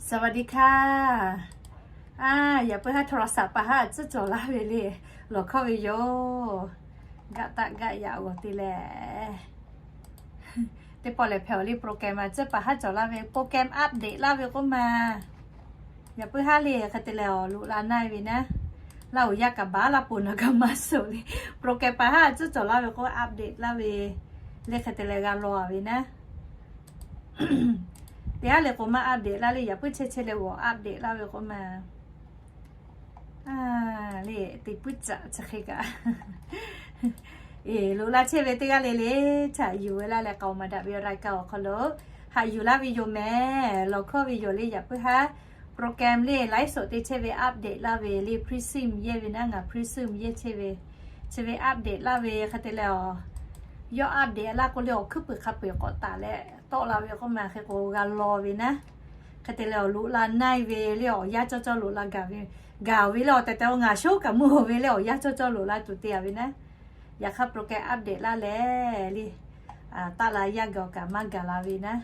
สวัสดีค่ะ Aˉ, yaꞈ puiˉ haˉ โทรศัพท์ pa haˉ tcuhˉ cawˬ laˇ ve le, lawˬ hkawˇ ve yoˬ. Gaˆ taˆ gaˆ yaꞈ g'awˬ te leh, teˇ pawˆ lehˬ hpehꞈ awˬ le, program a tcuhˉ pa haˉ cawˬ laˇ ve, program update laˇ ve k'oˆ ma. Yaꞈ puiˉ haˉ le hk'e te leh awˬ loꞈ la naˆ ve naˉ, Laˇ huˍ yaˇ kaꞈ baˬ laˇ poˬ naˍ kaꞈ maˇ suhˍ le, program pa haˉ tcuhˉ cawˬ laˇ ve k'o update laˇ ve le hk'e te leh g'a law a ve naˉ. Teˇ haˉ le k'o maˇ update laˇ le, yaꞈ puiˉ chehˇ chehˇ leh g'awˬ update laˇ ve k'oˆ ma. Aˉ, le te puiˉ caꞈ chi hk'e kaꞈ, eˬ, loꞈ la chehˇ ve teˇ g'aˇ le le, htaꞈ yuˬ ve laˇ leh k'aoˍ maˍ daꞈ ve รายการ awˬ hk'aw lo haꞈ yuˬ laˇ ve yoˬ mehˍ. Lawˬ hkawˇ ve yoˬ le, yaꞈ puiˉ haˉ program le ไลฟ์สด te chehˇ ve update laˇ ve le, Prism yehˇ ve naˉ, ngaˬ Prism yehˇ chehˇ ve, chi ve update laˇ ve hk'e te leh awˬ, yawˇ update laˇ k'o le awˬ hkuiˉ puiˍ hk'a peu-eˬ k'awꞈ taˍ leh tawˆ la ve k'oˆ ma, hk'e k'o g'a law ve naˉ. Hk'e te leh awˬ loꞈ la naˆ ve le, awˬ yanˇ cawˇ cawˇ loꞈ la gaˬ ve, gaˬ ve le awˬ tehˬ tehˬ awˬ ngaˬ shoˉ kaꞈ meuˇ ve le, awˬ yanˇ cawˇ cawˇ loꞈ la tuˬ te a ve naˉ. Yaꞈ hk'aˇ program update laˇ leh le, taˆ la yaˇ gaˬ awˬ kaꞈ maˇ gaˬ la ve naˉ.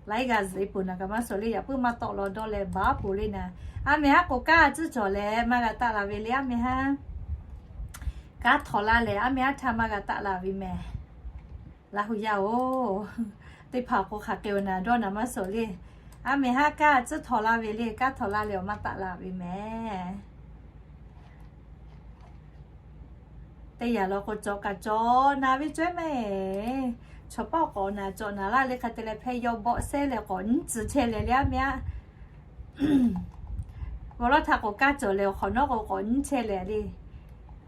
Laiˉ g'aˇ zuhꞈ e poˬ naˍ kaꞈ maˇ suhˍ le, yaꞈ puiˉ maˇ tawˆ law dawˇ leh baˉ poˬ le naˉ. Aˉ meh haˉ k'o kanˉ tcuhˉ cawˬ leh maˇ g'a taˆ la ve le, aˉ meh haˉ kanˉ htawnˍ laˇ leh aˉ meh haˉ htaˇ maˇ g'a taˆ la ve mehˍ. Laˇ huˍ yaˇ-oˬ, teˇ hpaˍ k'o hk'aˬ hk'e-oˬ naˍ dawˇ naˍ maˇ suhˍ le. Aˉ meh haˉ kanˉ tcuhˉ htawnˍ laˇ ve le, kanˉ htawnˍ laˇ leh awˬ maˇ taˆ la ve mehˍ. Teˇ yanˇ law k'o cawˬ kaꞈ cawˬ naˍ ve cawehˇ mehˍ. Chaw paˆ k'awꞈ naˍ cawˬ naˍ laˇ le hk'e te leh hpehˇ yaw bawˆ sehˉ leh k'awꞈ nyiˉ tcuh chehˇ leh le aˉ meh haˉ g'aw lawˉ htaˇ k'awꞈ kaˇ cawˬ leh awˬ hk'awꞈ nawˉ k'o k'awꞈ nyiˉ chehˇ leh le.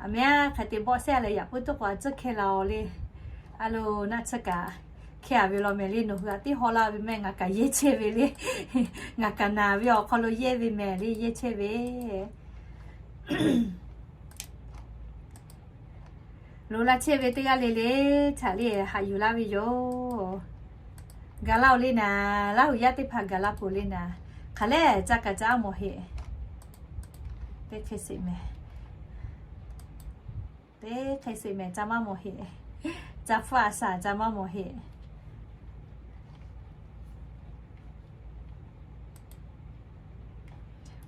Aˉ meh haˉ hk'e te bawˆ sehˉ leh yaꞈ puiˉ tuˉ k'o a tcuhˉ hkehˇ la-oˬ le. A lo naˆ tsuhˇ kaꞈ hkehˇ a ve law mehˍ le, nawˬ hui a tiˉ haw laˇ ve mehˍ, ngaˬ kaꞈ yehˇ chehˇ ve le. Ngaˬ kaꞈ naˍ ve awˬ hk'aw lo yehˇ ve mehˍ le, yehˇ chehˇ ve. Loꞈ la chehˇ ve teˇ g'aˇ le le, htaꞈ le haꞈ yuˬ laˇ ve yoˬ. Gaˬ laˇ-oˬ le naˍ, Laˇ huˍ yaˇ teˇ hpaˍ gaˬ la poˬ le naˍ. Hk'aˬ lehˬ ca kaꞈ ca a mawˬ heˆ. Teˇ hk'e sheˍ mehˍ, teˇ hk'e sheˍ mehˍ, ca maˇ mawˬ heˆ. Ca hpfuhˇ a shaˍ ca maˇ mawˬ heˆ.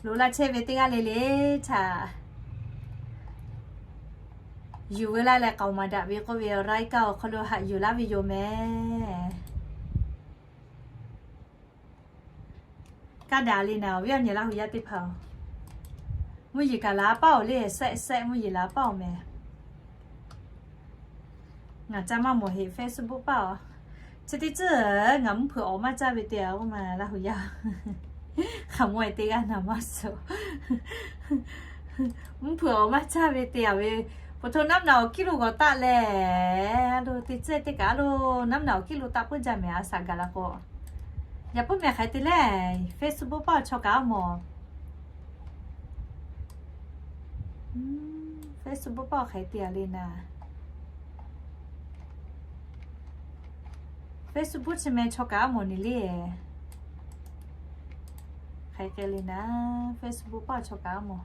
Loꞈ la chehˇ ve teˇ g'aˇ le le htaꞈ yuˬ ve laˇ leh k'aoˍ maˍ daꞈ ve k'oˆ ve รายการ awˬ hk'aw lo haꞈ yuˬ laˇ ve yoˬ mehˍ. Kaˇ daꞈ le naˍ, awˬ viˉ awˬ nyi Laˇ huˍ yaˇ teˇ hpaˍ-oˬ, mvuhˇ yeˬ kaꞈ la paˇ-oˬ le, sehˆ sehˆ mvuhˇ yeˬ la paˇ-oˬ mehˍ. Ngaˬ ca maˇ mawˬ heˆ Facebook paˇ-oˬ. Chi teˇ tcuhˉ ngaˬ mvuhˇ hpeuꞈ awˬ maˇ caˇ ve te a k'oˆ ma Laˇ huˍ yaˇ. Hk'aˬ mawˇ e teˇ g'aˇ naˍ maˇ suhˍ. Mvuhˇ hpeuꞈ awˬ maˇ caˇ ve te a ve, พอโทรนับหน่อย awˬ kiˇ lo g'awˬ taˆ leh, a lo teˇ tcuhˉ teˇ kaꞈ a lo นับหน่อย awˬ kiˇ lo taˆ puiˉ jaˇ mehˍ, a shaꞈ gaˬ la k'o. Yaꞈ puiˉ mehˍ hk'aˬ hk'e te le, Facebook paˇ chaw kaꞈ a mawˬ. Facebook paˇ hk'aˬ hk'e te a le naˍ. Facebook chi meh chaw kaꞈ a mawˬ ne le. Hk'aˬ hk'e le naˍ, Facebook paˇ chaw kaꞈ a mawˬ.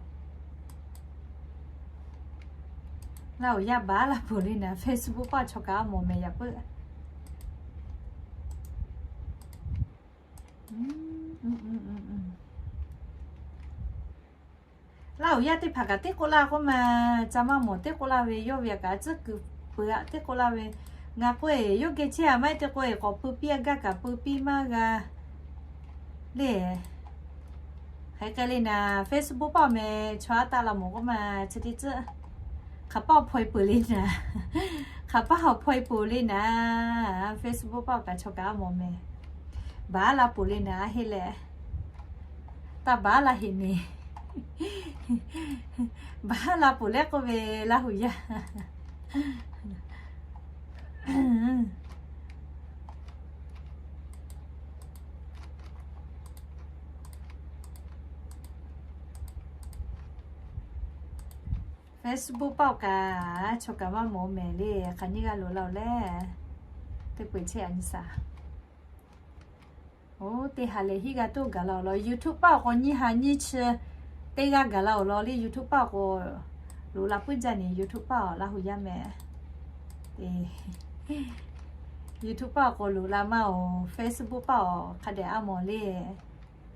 Laˇ huˍ yaˇ baˬ laˇ poˬ le naˍ, Facebook paˇ chaw kaꞈ a mawˬ mehˍ yaꞈ puiˉ. Laˇ huˍ yaˇ teˇ hpaˍ kaꞈ teˇ k'oˆ laˇ k'oˆ ma, ca maˇ mawˬ teˇ k'oˆ laˇ ve, yawˇ ve a kaꞈ tcuhˉ kuiˬ peuˬ aꞈ teˇ k'oˆ laˇ ve. Ngaˬ k'oˆ-e, yawˇ geh chehˇ a maˇ heˆ, teˇ k'oˆ-e k'awꞈ pui piˇ a gaˇ kaꞈ pui piˇ maˇ g'a le. Hk'aˬ hk'e le naˍ, Facebook paˇ meh chaw a taˆ la mawˬ k'oˆ ma, chi teˇ tcuhˉ hk'aˬ paˇ hpaw e peuˬ le naˍ. Hk'aˬ paˇ hpaw e peuˬ le naˍ, Facebook paˇ kaꞈ chaw kaꞈ a mawˬ mehˍ. Baˬ laˇ poˬ le naˍ, a heˆ leh taˇ baˬ laˇ heˆ ne. Baˬ laˇ poˬ leh k'oˆ ve Laˇ huˍ yaˇ. Facebook paˇ kaꞈ chaw kaꞈ maˇ mawˬ mehˍ le, hk'aˬ nyiˇ g'aˇ loꞈ la-oˬ leh, teˇ peu-eˬ chehˇ a nyi shaˍ. Oˇ, teˇ ha lehˬ hiˉ g'aˇ toˇ gaˬ la-oˬ law, YouTube paˇ awˬ k'o nyiˇ ha nyiˇ chi teˇ g'aˇ gaˬ la-oˬ law le, YouTube paˇ awˬ k'o loꞈ la puiˉ jaˇ ne, YouTube paˇ awˬ Laˇ huˍ yaˇ meh. YouTube paˆ awˬ k'o loꞈ la maˇ oˬ, Facebook paˆ awˬ hk'a dehꞈ a mawˬ le.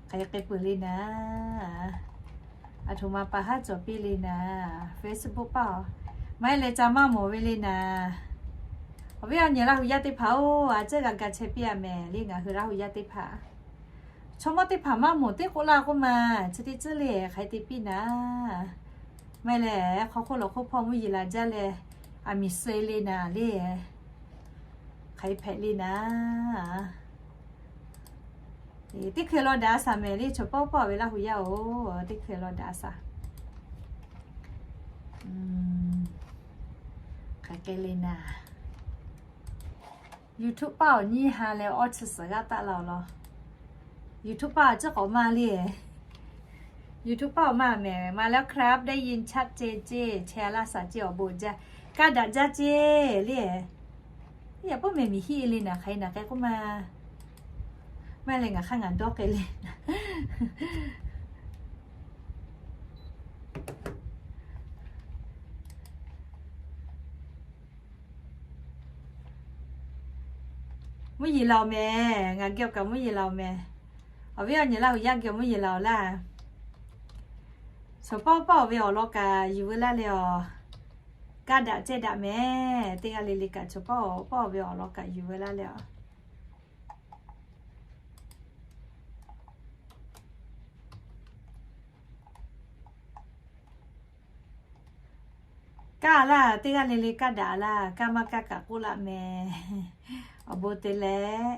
Hk'aˬ hk'e peuˬ le naˍ. Aˬ htoꞈ ma pa haˉ cawˬ piˇ le naˍ, Facebook paˆ awˬ. Maˇ heˆ leh ca maˇ mawˬ ve le naˍ. Awˬ viˉ awˬ nyi Laˇ hu yaˇ teˇ hpaˍ-oˬ, a ciˉ g'a ga chehˇ piˇ-a mehˍ le, ngaˬ hui Laˇ hu yaˇ teˇ hpaˍ. Chaw mawˇ teˇ hpaˍ maˇ mawˬ teˇ k'oˆ laˇ k'oˆ ma, chi teˇ tcuhˉ le hk'aˬ hk'e te piˇ naˍ. Maˇ heˆ leh hk'aw hk'oˆ lawˬ hk'oˆ hpawˇ mvuhˇ yeˬ laˬ jaˇ leh, aˬ miˍ suh le naˍ le. Hk'aˬ hk'e hpehꞈ le naˍ. Teˇ hkui law daꞈ a shaˍ mehˍ le, chaw pawˆ pawˆ ve Laˇ hu yaˇ-oˬ, teˇ hkui law daꞈ a shaˍ. Hk'aˬ hk'e le naˍ. YouTube paˆ awˬ nyiˇ ha leh awˇ chi suhˍ g'aˇ taˆ la awˬ lawn. YouTube paˆ awˬ ciˉ k'awꞈ maˇ le. YouTube paˆ awˬ maˇ mehˍ, มาแล้วครับ ได้ยินชัดเจน ceˇ, chehˇ a laˇ shaˍ ceˇ, awˬ bon jaˇ, kaˇ daꞈ jaˇ ceˇ le. Yaꞈ puiˉ mehˍ miˬ hiˆ e le naˍ, hk'aˬ hk'e naˍ k'ai k'oˆ ma. Maˇ heˆ leh ngaˬ hk'aˇ ngaˬ dawˇ k'ai le. Mvuhˇ yeˬ laˬ mehˍ, ngaˬ geh awˬ kaꞈ mvuhˇ yeˬ laˬ mehˍ. Awˬ viˉ awˬ nyi Laˇ hu yaˇ geh mvuhˇ yeˬ laˬ laˇ. Chaw pawˆ pawˆ ve awˬ lawn kaꞈ yuˬ veu laˇ leh awˬ, kaˇ daꞈ cehˇ daꞈ mehˍ. Teˇ g'aˇ le le kaꞈ chaw pawˆ pawˆ ve awˬ lawn kaꞈ yuˬ veu laˇ leh awˬ. Kaˇ laˇ, teˇ g'aˇ le le kaˇ daꞈ laˇ, kaˇ maˇ kaˇ kaꞈ k'oˆ laˇ mehˍ. Awˬ bon te leh.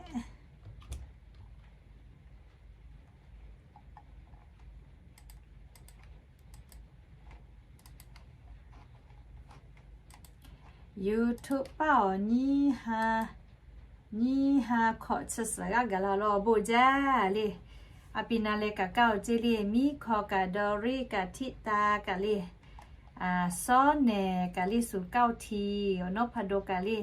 YouTube paˆ awˬ nyiˇ ha, nyiˇ ha hkawꞈ chi suhˍ g'aˇ gaˬ la awˬ lawn, awˬ bon jaˇ le. A pi na leh kaꞈ kaˇ-oˬ ceˇ le, miˉ hkaw kaꞈ dawˇ riˉ kaꞈ htiˆ ta kaꞈ le. Sawˉ nehˬ kaꞈ le, suˍ kaˇ-oˬ hti, awˬ nawˉ hpa daw kaꞈ le,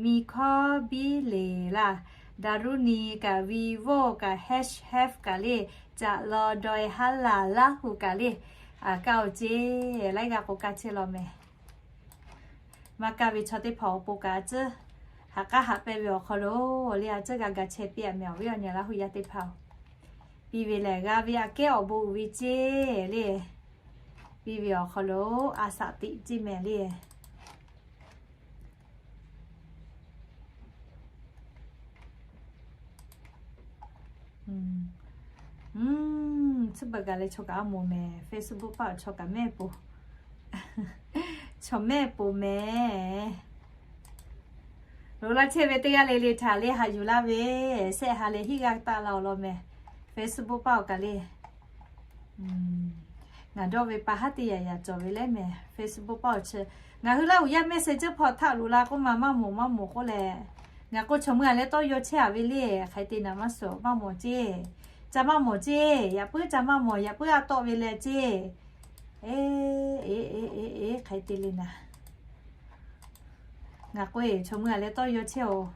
miˬ hkawˇ biˇ leˬ laˇ, daˍ ruˇ ni kaꞈ, vivo kaꞈ, hash have kaꞈ le, caꞈ law daweh haˉ laˬ laˇ hu kaꞈ le, kaˇ-oˬ ceˇ, laiˉ g'aˇ k'o kaˇ chehˇ law mehˍ. Maˇ kaˇ ve chaw teˇ hpaˍ awˬ pon kaꞈ a ciˉ haꞈ k'aˉ haꞈ pehnˇ ve awˬ hk'aw lo le, a ciˉ g'a ga chehˇ piˇ-a mehˍ, awˬ viˉ awˬ nyi Laˇ hu yaˇ teˇ hpaˍ-oˬ. Piˇ ve lehˬ g'a ve aꞈ kehˉ awˬ bon uiˍ ve ceˇ le. Piˇ ve awˬ hk'aw lo a shaꞈ teꞈ ceˇ mehˍ le. Tcuhˉ baˬ gaˬ leh chaw kaꞈ a moˍ mehˍ, Facebook paˆ awˬ chaw kaꞈ mehˆ poˍ, chaw mehˆ poˍ mehˍ. Loꞈ laˇ chehˇ ve teˇ g'aˇ le le htaꞈ le haꞈ yuˬ laˇ ve, shehˆ ha leh hiˆ g'aˇ taˆ la awˬ lawn mehˍ, Facebook paˆ awˬ kaꞈ le. Ngaˬ dawˇ ve pa haˉ teˇ yaꞈ yaꞈ cawˬ ve leh mehˍ, Facebook paˆ awˬ chi. Ngaˬ hui Laˇ hu yaˇ mehˆ sheh ceuˇ hpawˇ htaˆ loꞈ la k'oˆ ma, maˇ mawˬ maˇ mawˬ k'oˆ leh, ngaˬ k'o chaw meuˇ a leh tawˇ yaw chehˇ a ve le, hk'aˬ hk'e te naˍ maˇ suhˍ, maˇ mawˬ ceˇ. Ca maˇ mawˬ ceˇ, yaꞈ puiˉ ca maˇ mawˬ, yaꞈ puiˉ a tawˆ ve leh ceˇ. E, e, e, e, hk'aˬ hk'e te le naˍ. Ngaˬ k'o-e chaw meuˇ a leh tawˇ yaw chehˇ-oˬ.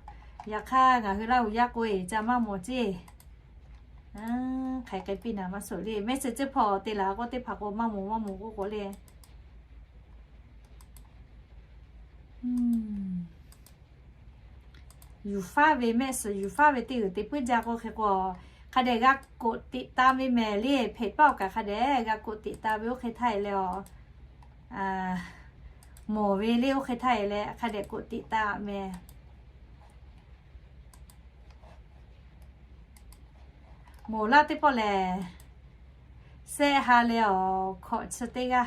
Yaꞈ hk'aˇ ngaˬ hui Laˇ hu yaˇ k'o-e ca maˇ mawˬ ceˇ. Hk'aˬ hk'e piˇ naˍ maˇ suhˍ le, mehˆ sheh ceuˇ hpawˇ te laˬ k'o teˇ hpaˍ k'o maˇ mawˬ maˇ mawˬ k'oˆ k'o le. Yuˬ faˉ ve mehˆ suhˍ yuˬ faˉ ve teˇ g'uiˬ te puiˉ jaˇ k'o hk'e k'o, hk'a dehꞈ g'a กดติดตาม ve mehˍ le, hpehꞈ paˆ awˬ kaꞈ hk'a dehꞈ g'a กดติดตาม ve oˇ hk'e htaˇ e leh a, mawˬ ve le oˇ hk'e htaˇ e leh hk'a dehꞈ กดติดตาม mehˍ. Mawˬ laˇ teˇ pawˆ lehˬ, shehˆ ha leh awˬ hkawꞈ chi teˇ g'aˇ,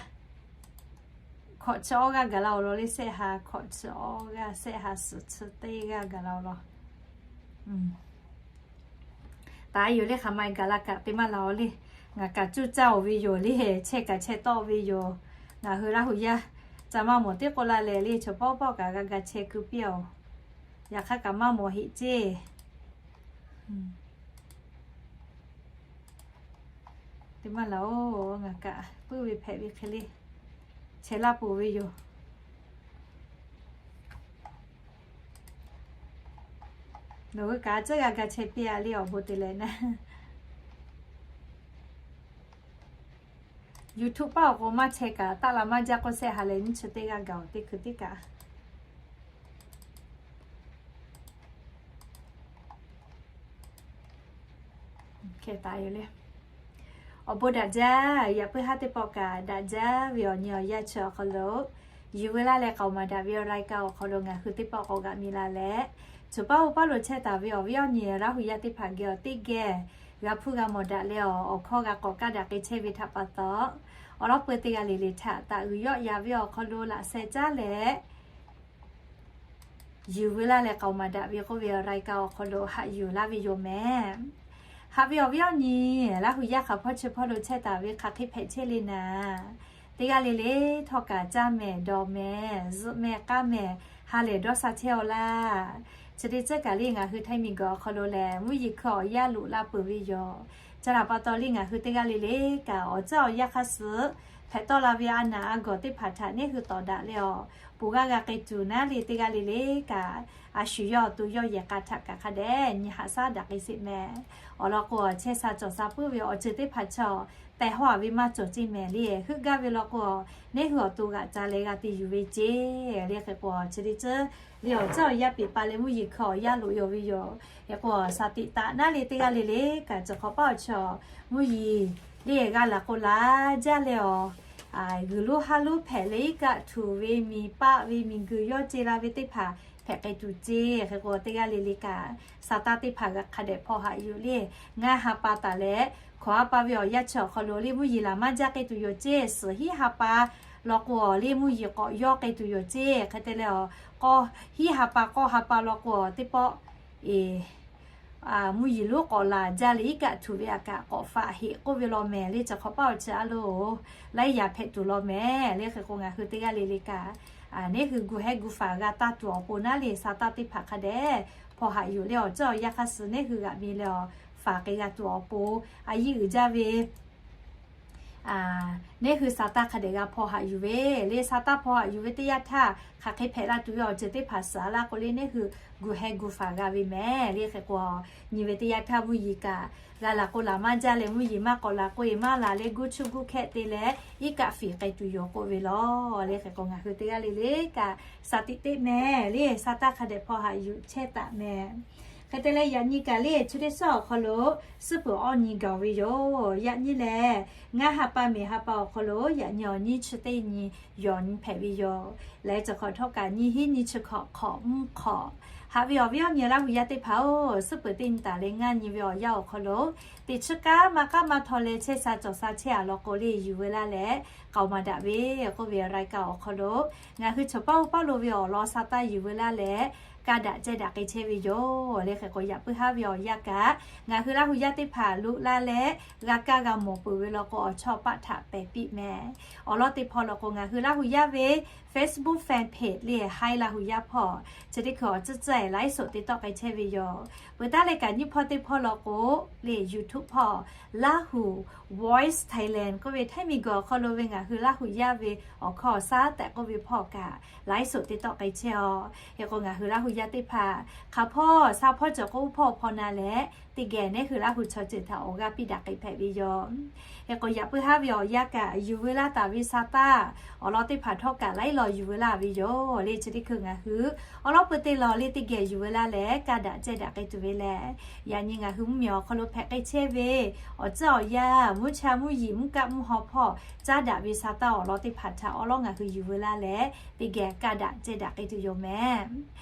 hkawꞈ chi awˇ g'aˇ gaˬ la awˬ lawn le, shehˆ ha hkawꞈ chi awˇ g'aˇ, shehˆ ha suhˍ chi teˇ g'aˇ gaˬ la awˬ lawn. Taˍ yoˬ le, hk'aˬ ma gaˬ la kaꞈ te maˇ laˬ-oˬ le. Ngaˬ kaꞈ cuˇ caˇ-oˬ ve yoˬ le, chehˇ kaꞈ chehˇ tawˆ ve yoˬ. Ngaˬ hui Laˇ hu yaˇ ca maˇ mawˬ teˇ k'oˆ la leh le, chaw pawˆ pawˆ kaꞈ g'a ga chehˇ keu piˇ-oˬ. Yaꞈ hk'aˇ kaꞈ maˇ mawˬ heˆ ceˇ. Te maˇ laˬ-oˬ, ngaˬ kaꞈ puiˉ ve hpehꞈ ve hk'e le, chehˇ laˇ peuˬ ve yoˬ. Nawˬ hui kaꞈ a ciˉ g'a ga chehˇ piˇ-a le, awˬ bon te leh naˉ. YouTube paˆ awˬ k'o maˇ chehˇ kaꞈ taˆ la maˇ jaˇ k'oˆ shehˆ ha leh nyiˇ chi teˇ g'aˇ gaˬ-oˬ, teˇ hkui teˇ kaꞈ. Awˬ bon daꞈ jaˇ. Yaꞈ puiˉ haˉ teˇ pawˆ kaꞈ daꞈ jaˇ ve awˬ nyi awˬ yanˇ chi awˬ hk'aw lo, yuˬ veu laˇ leh k'aoˍ maˍ daꞈ ve awˬ รายการ awˬ hk'aw lo ngaˬ hui teˇ pawˆ k'awꞈ g'a mi la leh, choˬ paˉ oˇ paˉ lo chehˇ taˍ ve awˬ viˉ awˬ nyi Laˇ hu yaˇ teˇ hpaˍ geh awˬ teˇ geh g'a hpuˇ g'a mawˬ daꞈ leh awˬ, awˬ hkawˇ g'a k'awꞈ kaˇ daꞈ k'ai chehˇ ve htaꞈ pa taw, awˬ lawn peu teˇ g'aˇ le le htaꞈ taꞈ uiˍ yawˆ yan ve awˬ hk'aw lo laꞈ sheh caˉ leh yuˬ veu laˇ leh k'aoˍ maˍ daꞈ ve k'oˆ ve awˬ รายการ awˬ hk'aw lo haꞈ yuˬ laˇ ve yoˬ mehˍ. Haꞈ ve awˬ viˉ awˬ nyi Laˇ hu yaˇ hk'aˬ hpawˇ chi hpawˇ lo chehˇ taˍ ve hk'aˬ hk'e hpehꞈ chehˇ le naˍ, teˇ g'aˇ le le htawˇ kaꞈ caˇ mehˍ dawˬ mehˍ zuhꞈ mehˍ k'aˇ mehˍ ha lehˬ dawˇ sha chehˇ aw laˇ. Chi teˇ ceuˬ kaꞈ le ngaˬ hui Htaiˇ miˬguiˬ awˬ hk'aw lo lehˬ mvuhˇ yeˬ hkui awˬ yanˇ loꞈ la peuˬ ve yoˬ. Chi htaꞈ pa taw le ngaˬ hui teˇ g'aˇ le le kaꞈ awˬ ceuˬ awˬ yanˇ hk'aˇ suh hpehꞈ tawˆ la ve a naˍ a gawˬ teˇ hpaˍ htaꞈ neˇ hui tawˍ daꞈ leh awˬ, poˬ g'aˇ g'a k'ai tuˬ naˉ le teˇ g'aˇ le le kaꞈ, a shu yawˇ awˬ to yawˇ yehˬ k'a htaꞈ kaꞈ hk'a dehꞈ nyi haꞈ shaˉ daꞈ k'ai sheˍ mehˍ. Awˬ lawn k'o, chehˇ sha cawˬ sha puiˉ ve awˬ ceuˬ teˇ hpaˍ chaw tehˬ hawˉ a ve maˇ cawˬ ceˇ mehˍ le. Heuˆ gaˇ ve law k'o, neˇ hui awˬ to g'aꞈ ca leh g'a te yuˬ ve ceˇ le. Hk'e k'o, chi teˇ ceuˬ le awˬ ceuˬ awˬ yanˇ peꞈ pa leh mvuhˇ yeˬ hkui awˬ yanˇ loꞈ yaw ve yoˬ. Hk'e k'o, shaˍ tiꞈ taꞈ naˉ le teˇ g'aˇ le le kaꞈ cawˬ hk'awꞈ paˉ awˬ chaw mvuhˇ yeˬ le g'a laˬ k'o laˬ jaˇ leh awˬ, g'uiˬ lonˉ haˉ lonˉ hpehꞈ leh iˉ kaˆ htuꞈ ve miˬ paˆ ve miˬguiˬ yawˇ ce la ve teˇ hpaˍ hpehꞈ k'ai tuˬ ceˇ. Hk'e k'o, teˇ g'aˇ le le kaꞈ sa taˇ teˇ hpaˍ g'a hk'a dehꞈ hpaw haꞈ yuˬ le. Ngaˇ ha pa taˍ leh hkawꞈ ha pa ve awˬ yanˇ chi awˬ hk'aw lo le mvuhˇ yeˬ laˬ maˇ jaˇ k'ai tuˬ yoˬ ceˇ. Suhˍ hiˉ ha pa law k'o, awˬ le mvuhˇ yeˬ k'awꞈ yawˇ k'ai tuˬ yoˬ ceˇ. Hk'e te leh awˬ, k'awˇ hiˉ ha pa k'awˇ ha pa law k'o, awˬ teˇ pawˆ mvuhˇ yeˬ lonˉ k'awꞈ laˬ jaˇ leh iˉ kaˆ htuꞈ ve aꞈ kaꞈ k'awꞈ faꞈ heꞈ k'oˆ ve law mehˍ le. Cawˬ hk'awꞈ paˉ awˬ chi a loˬ, laiˉ yaꞈ hpehꞈ tuˬ law mehˍ le. Hk'e k'o, ngaˬ hui teˇ g'aˇ le le kaꞈ neˇ hui gu hehˉ gu faˍ g'a taˇ tuˬ awˬ pon naˉ le sa taˇ teˇ hpaˍ hk'a dehꞈ hpaw haꞈ yuˬ le awˬ ceuˬ awˬ yanˇ hk'aˇ suh neˇ hui g'aꞈ mi leh awˬ, faˍ k'ai g'a tuˬ awˬ pon a yiˇ uiˍ jaˇ ve neˇ hui sa taˇ hk'a dehꞈ g'a hpaw haꞈ yuˬ ve le. Sa taˇ hpaw haꞈ yuˬ ve teˇ yanˇ htaˇ hk'aˬ hk'e hpehꞈ la tuˬ ve awˬ ceuˬ teˇ hpaˍ suhˍ a laˇ k'o le, neˇ hui gu hehˉ gu faˍ g'a ve mehˍ le. Hk'e k'o, nyi ve teˇ yanˇ htaˇ mvuhˇ yeˬ kaꞈ g'a laˬ k'o laˬ maˇ jaˇ leh, mvuhˇ yeˬ maˇ k'awꞈ laˬ k'o e maˇ laˬ leh, guˇ chuˇ guˇ hkehˆ te leh iˉ kaˆ fiˍ k'ai tuˬ yoˬ k'oˆ ve law le. Hk'e k'o, ngaˬ hui teˇ g'aˇ le le kaꞈ shaˍ tiꞈ teˇ mehˍ le sa taˇ hk'a dehꞈ hpaw haꞈ yuˬ chehˇ taˍ mehˍ. Hk'e te leh yaꞈ nyi kaꞈ le chi teˇ suhˉ awˬ hk'aw lo suhˉ peuˬ awˇ nyi gaˬ ve yoˬ. Yaꞈ nyi lehˬ, ngaˇ ha pa miˬ ha pa awˬ hk'aw lo yaꞈ nyi awˬ nyiˇ chi teˇ nyi yawˬ nyi hpehꞈ ve yoˬ. Leh cawˬ hk'awꞈ htawˇ kaꞈ nyiˇ hinˉ nyiˇ chi hkawꞈ hk'awꞈ mvuhˇ hk'awꞈ haꞈ ve awˬ viˉ awˬ nyi Laˇ hu yaˇ teˇ hpaˍ-oˬ, suhˉ peuˬ teˇ nyi taˍ leh ngaˇ nyi ve awˬ yanˇ awˬ hk'aw lo, teꞈ chiˇ kaˉ maˇ k'aˉ maˇ htaw leh chehˇ sha cawˬ sha chehˇ a law k'o le, yuˬ veu laˇ leh k'aoˍ maˍ daꞈ ve k'oˆ ve รายการ awˬ hk'aw lo ngaˬ hui choˬ paˉ oˇ paˉ lo ve awˬ lawn sa taˇ yuˬ veu laˇ leh, kaˇ daꞈ ceh daꞈ k'ai chehˇ ve yoˬ le. Hk'e k'o, yaꞈ puiˉ haˉ ve awˬ yanˇ kaꞈ ngaˬ hui Laˇ hu yaˇ teˇ hpaˍ loꞈ la leh g'a kaˇ g'a mawˬ peuˬ ve law k'o, awˬ chawˇ paˆ htaꞈ pehˍ piˇ mehˍ. Awˬ lawn teˇ hpawˇ law k'o, ngaˬ hui Laˇ hu yaˇ ve Facebook fan page le Htaiˇ Laˇ hu yaˇ hpawˇ chi teˇ hkui awˬ tcuhˉ tcuhˉ-e ไลฟ์สด te tawˆ k'ai chehˇ ve yoˬ. Peuˬ taˉ leh kaꞈ nyiˇ hpawˇ teˇ hpawˇ law k'o, le YouTube hpawˇ Laˇ hu Voice Thailand k'oˆ ve Htaiˇ miˬguiˬ awˬ hk'aw lo ve ngaˬ hui Laˇ hu yaˇ ve awˬ hkawˇ awˬ shaˉ tehꞈ k'oˆ ve hpawˇ kaꞈ ไลฟ์สด te tawˆ k'ai chehˇ-aw. Hk'e k'o, ngaˬ hui Laˇ hu yaˇ teˇ hpaˍ hk'aˬ hpawˇ sha hpawˇ cawˬ k'o, oˇ hpawˇ hpaw na leh teˇ geh neˇ hui Laˇ hu chaw ceuˬ htaꞈ awˬ g'aˇ piˇ daꞈ k'ai hpehꞈ ve yoˬ. Hk'e k'o, yaꞈ puiˉ haˉ ve awˬ yanˇ kaꞈ yuˬ veu laˇ taˍ ve sa taˇ awˬ lawn teˇ hpaˍ htawˇ kaꞈ laiˉ law yuˬ veu laˇ ve yoˬ le. Chi teˇ hkui ngaˬ hui awˬ lawn peu te lawˬ le teˇ geh yuˬ veu laˇ leh kaˇ daꞈ ceh daꞈ k'ai tuˬ ve lehˬ, yaꞈ nyi ngaˬ hui mvuhˇmiˬ awˬ hk'aw lo hpehꞈ k'ai chehˇ ve awˬ tcuhˉ awˬ yanˇ, mvuhˇ cha mvuhˇ yeˬ, mvuhˇ kaˆ mvuhˇ haw hpawˇ caˉ daꞈ ve sa taˇ awˬ lawn teˇ hpaˍ htaꞈ awˬ lawn ngaˬ hui yuˬ veu laˇ leh teˇ geh kaˇ daꞈ ceh daꞈ k'ai tuˬ yoˬ mehˍ.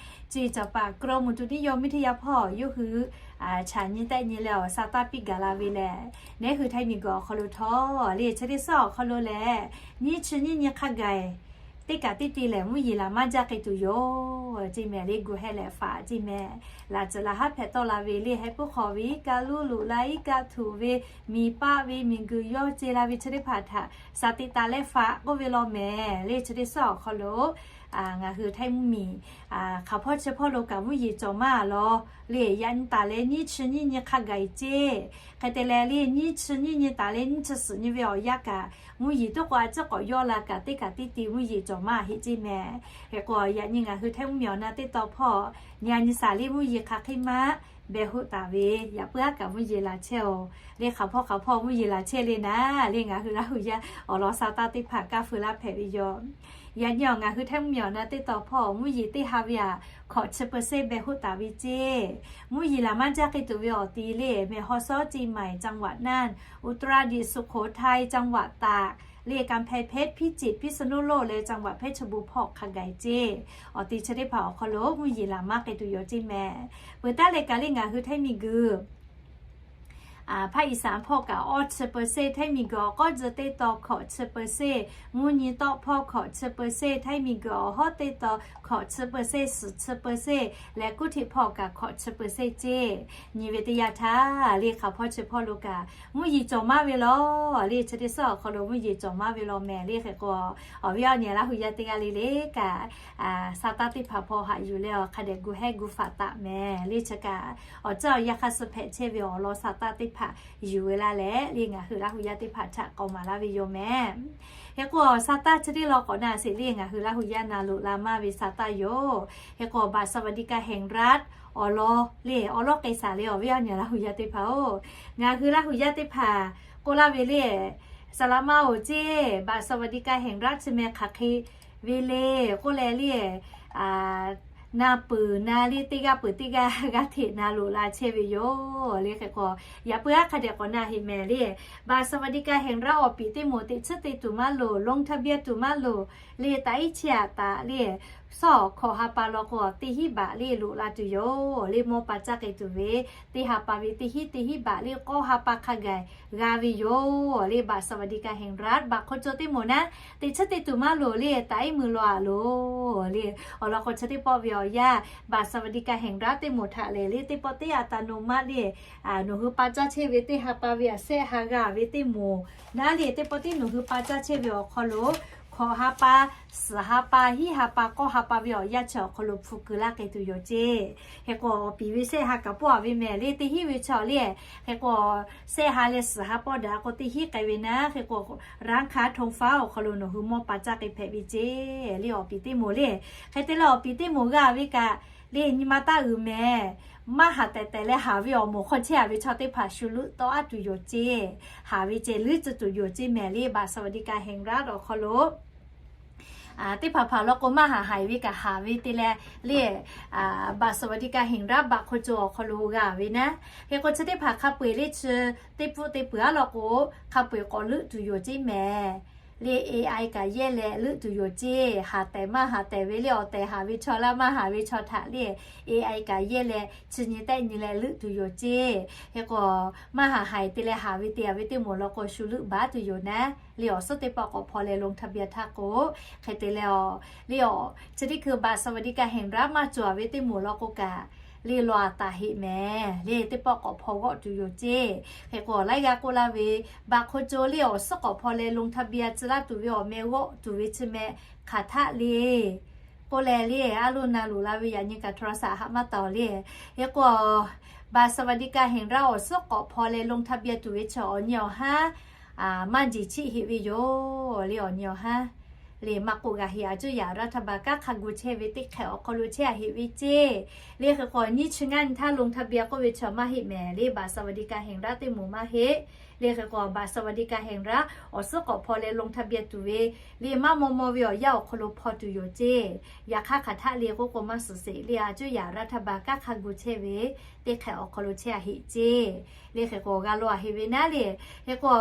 Chi cawˬ paˍ กรมอุตุนิยมวิทยา hpawˇ yawˇ hui cha nyi tehˆ nyi leh awˬ sa taˇ piˇ gaˬ la ve lehˬ, neˇ hui Htaiˇ miˬguiˬ awˬ hk'aw lo htawˇ le chi teˇ suhˉ awˬ hk'aw lo lehˬ, nyiˇ chi nyiˇ nyi hk'a gaˬ teˇ kaꞈ teˇ te lehˬ mvuhˇ yeˬ laˬ maˇ jaˇ k'ai tuˬ yoˬ ceˇ mehˍ le. Gu hehˉ leh faꞈ ceˇ mehˍ. Laꞈ ceuˬ laꞈ haˉ hpehꞈ tawˆ la ve le heh puiˉ hk'aw ve iˉ kaˆ luˇ loꞈ la, iˉ kaˆ htuꞈ ve miˬ paˆ ve miˬguiˬ yawˇ ce la ve chi teˇ hpaˍ htaꞈ shaˍ tiꞈ taˍ leh faꞈ k'oˆ ve law mehˍ le. Chi teˇ suhˉ awˬ hk'aw lo ngaˬ hui Htaiˇ mvuhˇmiˬ hk'aˬ hpawˇ chi hpawˇ lo kaꞈ mvuhˇ yeˬ cawˬ maˇ law le. Yaꞈ nyi taˍ leh nyiˇ chi nyiˇ nyi hk'a gaˬ ceˇ. Hk'e te leh le nyiˇ chi nyiˇ nyi taˍ leh nyiˇ chi suhˍ nyi ve awˬ yanˇ kaꞈ mvuhˇ yeˬ toˉ k'o a ciˉ k'awꞈ yawˇ la kaꞈ teˇ kaꞈ teˇ te mvuhˇ yeˬ cawˬ maˇ heˆ ceˇ mehˍ. Hk'e k'o, yaꞈ nyi ngaˬ hui Htaiˇ mvuhˇmiˬ awˬ na teˇ taw hpawˇ nyi a nyi shaˍ le mvuhˇ yeˬ hk'aˬ hk'e maˇ beh hoˆ taˍ ve, yaꞈ puiˉ aˉ kaꞈ mvuhˇ yeˬ laˬ chehˇ-oˬ. Le hk'aˬ hpawˇ hk'aˬ hpawˇ mvuhˇ yeˬ laˬ chehˇ le naˉ, le ngaˬ hui Laˇ huˍ yaˇ awˬ lawn sa taˇ teˇ hpaˍ kaˇ feu laˇ hpehꞈ ve yoˬ. Yaꞈ nyi awˬ ngaˬ hui hteˇ mvuhˇ miˬ awˬ na teˇ tawn hpawˇ mvuhˇ yeˬ teˇ ha ve aꞈ hkawꞈ chi เปอร์เซ็นต์ beh hoˆ taˍ ve ceˇ. Mvuhˇ yeˬ laˬ maˇ jaˇ k'e tuˬ ve awˬ ti le mehˬ haw sawˉ ceˇ maiˬ จังหวัดน่าน Uttarakhand Sukhothayi จังหวัดตาก le กำแพงเพชร พิจิตร พิษณุโลก leh จังหวัดเพชรบูรณ์ hpawˇ hk'a gaˬ ceˇ. Awˬ ti chi teˇ hpaˍ awˬ hk'aw lo mvuhˇ yeˬ laˬ maˇ k'e tuˬ yoˬ ceˇ mehˍ. Peuˬ taˉ leh kaꞈ le ngaˬ hui hteˇ miˬ guiˬ ภาคอีสาน hpawˇ kaꞈ awˇ chi เปอร์เซ็นต์, hteˇ miˬ guiˬ awˬ k'awˉ tcuh teˇ tawn hkawꞈ chi เปอร์เซ็นต์, mvuhˇ nyi tawˆ hpawˇ hkawꞈ chi เปอร์เซ็นต์, hteˇ miˬ guiˬ awˬ hawˉ teˇ tawn hkawꞈ chi เปอร์เซ็นต์, suhˍ chi เปอร์เซ็นต์, leh kuˉ htiꞈ hpawˇ kaꞈ hkawꞈ chi เปอร์เซ็นต์ ceˇ. Nyi ve teˇ yanˇ htaˇ le hk'aˬ hpawˇ chi hpawˇ lo kaꞈ mvuhˇ yeˬ cawˬ maˇ ve lawˬ le. Chi teˇ suhˉ awˬ hk'aw lo mvuhˇ yeˬ cawˬ maˇ ve lawˬ mehˍ le. Hk'e k'o, awˬ viˉ awˬ nyi Laˇ huˍ yaˇ teˇ g'aˇ le le kaꞈ, sa taˇ teˇ hpaˍ hpawˇ haꞈ yuˬ leh awˬ hk'a dehꞈ gu hehˉ gu faˍ taˍ mehˍ le. Chi kaꞈ awˬ ceuˬ awˬ yanˇ hk'aˇ suh hpehꞈ chehˇ ve awˬ lawn sa taˇ teˇ hpaˍ yuˬ ve laˇ leh le ngaˬ hui Laˇ huˍ yaˇ teˇ hpaˍ htaꞈ k'awꞈ maˍ laˇ ve yoˬ mehˍ. Hk'e k'o, sa taˇ chi teˇ lawn k'awꞈ na sheˍ le ngaˬ hui Laˇ huˍ yaˇ na loꞈ la maˇ ve sa taˇ yoˬ. Hk'e k'o, บัตรสวัสดิการแห่งรัฐ awˬ lawn le awˬ lawn k'ai shaˍ le awˬ viˉ awˬ nyi Laˇ huˍ yaˇ teˇ hpaˍ-oˬ, ngaˬ hui Laˇ huˍ yaˇ teˇ hpaˍ k'oˆ laˇ ve le, saˍ laꞈ ma-oˬ ceˇ, บัตรสวัสดิการแห่งรัฐ chi meh hk'aˬ hk'e ve le k'oˆ leh le, na peuˬ na le teˇ g'aˇ peuˬ teˇ g'aˇ g'a hteꞈ na loꞈ la chehˇ ve yoˬ le. Hk'e k'o, yaꞈ puiˉ aˉ hk'a dehꞈ k'awꞈ na heꞈ mehˍ le, บัตรสวัสดิการแห่งรัฐ awˬ piˍ teˇ moˍ teꞈ chiˉ te tuˬ maˇ loˍ, ลงทะเบียน tuˬ maˇ loˍ le, taꞈ iˉ chehˇ aꞈ taꞈ le, suhˉ awˬ hkawꞈ ha pa law k'o teˇ hinˉ baꞈ le loꞈ la tuˬ yoˬ le. Mawˇ pa caˇ k'ai tuˬ ve teˇ ha pa ve teˇ hinˉ teˇ hinˉ baꞈ le k'awˇ ha pa hk'a gaˬ g'a ve yoˬ le. บัตรสวัสดิการแห่งรัฐ baꞈ hk'aw caw teˇ moˍ naˉ teꞈ chiˉ te tuˬ maˇ loˍ le, taꞈ iˉ mui law aꞈ loˍ le. Awˬ lawn k'o chi teˇ pawˆ ve awˬ yanˇ บัตรสวัสดิการแห่งรัฐ teˇ moˍ htaꞈ lehˬ le teˇ pawˆ teˇ อัตโนมัติ le, nawˬ hui pa caˇ chehˇ ve teˇ ha pa ve aꞈ sehˆ ha g'a ve teˇ moˍ naˉ le teˇ pawˆ teˇ nawˬ hui pa caˇ chehˇ ve awˬ hk'aw lo hkawꞈ ha pa, suhˍ ha pa, hinˉ ha pa, k'awˇ ha pa ve awˬ yanˇ chi awˬ hk'aw lo hpu keu laˇ k'ai tuˬ yoˬ ceˇ. Hk'e k'o, awˬ piˍ ve sehˆ ha kaꞈ pawˆ a ve mehˍ le teˇ hinˉ ve chaw le. Hk'e k'o, sehˆ ha leh suhˍ ha pawˆ daꞈ k'o teˇ hinˉ k'ai ve naˉ. Hk'e k'o, ร้านค้าธงฟ้า awˬ hk'aw lo nawˬ hui mawˇ pa caˇ k'ai hpehꞈ ve ceˇ le awˬ piˍ teˇ moˍ le. Hk'e te leh awˬ piˍ teˇ moˍ g'a ve kaꞈ le nyi ma taˇ uiˍ mehˍ. Maˇ haˍ tehˬ tehˬ leh haˍ ve awˬ moˍ hk'aw chehˇ a ve chaw teˇ hpaˍ shu leuˆ tawˆ aˉ tuˬ yoˬ ceˇ. Haˍ ve ceh leuˆ tcuh tuˬ yoˬ ceˇ mehˍ le. บัตรสวัสดิการแห่งรัฐ awˬ hk'aw lo teˇ hpaˍ hpaˍ law k'o maˇ haˍ haiˬ ve kaꞈ haˍ ve te leh le, บัตรสวัสดิการแห่งรัฐ baꞈ hk'aw caw awˬ hk'aw lo g'a ve naˉ. Hk'e k'o chi teˇ hpaˍ hk'a peu-eˬ le chi teˇ pfuhˆ te peuˬ aˉ law k'o, hk'a peu-eˬ k'awꞈ leuˆ tuˬ yoˬ ceˇ mehˍ. Le AI kaꞈ yehˇ leh leuˆ tuˬ yoˬ ceˇ. Haˍ tehˬ maˇ haˍ tehˬ ve le awˬ tehˬ haˍ ve chaw laˇ maˇ haˍ ve chaw htaꞈ le AI kaꞈ yehˇ leh chi nyi tehˆ nyi leh leuˆ tuˬ yoˬ ceˇ. Hk'e k'o, maˇ haˍ haiˬ te leh haˍ ve te a ve teˇ moˍ law k'o shu leuˆ baˬ tuˬ yoˬ naˉ. Le awˬ suhˉ teˇ pawˆ k'awꞈ hpaw leh ลงทะเบียน htaˇ k'o, hk'e te leh a le a chi teˇ hkui บัตรสวัสดิการแห่งรัฐ maˇ cawˬ a ve teˇ moˍ law k'o kaꞈ le law a taˍ heˆ mehˍ. Le teˇ pawˆ k'awꞈ hpaw g'awˆ tuˬ yoˬ ceˇ. Hk'e k'o, laiˉ g'aˇ k'oˆ laˇ ve, baꞈ hk'aw caw le awˬ suhˉ k'awꞈ hpaw leh ลงทะเบียน tcuh laˇ tuˬ ve awˬ meh g'awˆ tuˬ ve chi meh hk'aˬ htaˆ le k'oˆ leh le, a loˇ na loꞈ la ve yaꞈ nyi kaꞈ โทรศัพท์ haꞈ maˇ taˍ le. Hk'e k'o, บัตรสวัสดิการแห่งรัฐ awˬ suhˉ k'awꞈ hpaw leh ลงทะเบียน tuˬ ve chi awˬ nyi awˬ haˉ maˇ jeˬ chiˆ heˆ ve yoˬ le. Awˬ nyi awˬ haˉ le maˇ k'oˆ g'a heˆ. A cuˇ yaꞈ รัฐบาล kanˉ hk'a gu chehˇ ve teˇ hk'ehꞈ awˬ hk'aw lo chehˇ a heˆ ve ceˇ. Le hk'e k'o, nyiˇ chi ngaˇ nyi htaˇ ลงทะเบียน k'oˆ ve chi maˇ heˆ mehˍ le. บัตรสวัสดิการแห่งรัฐ teˇ moˍ maˇ heˆ. Le hk'e k'o, บัตรสวัสดิการแห่งรัฐ awˬ suhˉ k'awꞈ hpaw leh ลงทะเบียน tuˬ ve le maˇ maw maw ve awˬ yanˇ awˬ hk'aw lo hpaw tuˬ yoˬ ceˇ. Yaꞈ hk'aˇ hk'aˬ htaˆ le k'oˆ k'o maˇ suhˍ sheˍ le. A cuˇ yaꞈ รัฐบาล kanˉ hk'a gu chehˇ ve teˇ hk'ehꞈ awˬ hk'aw lo chehˇ a heˆ ceˇ. Le hk'e k'o, g'a law a heˆ ve naˉ le. Hk'e k'o,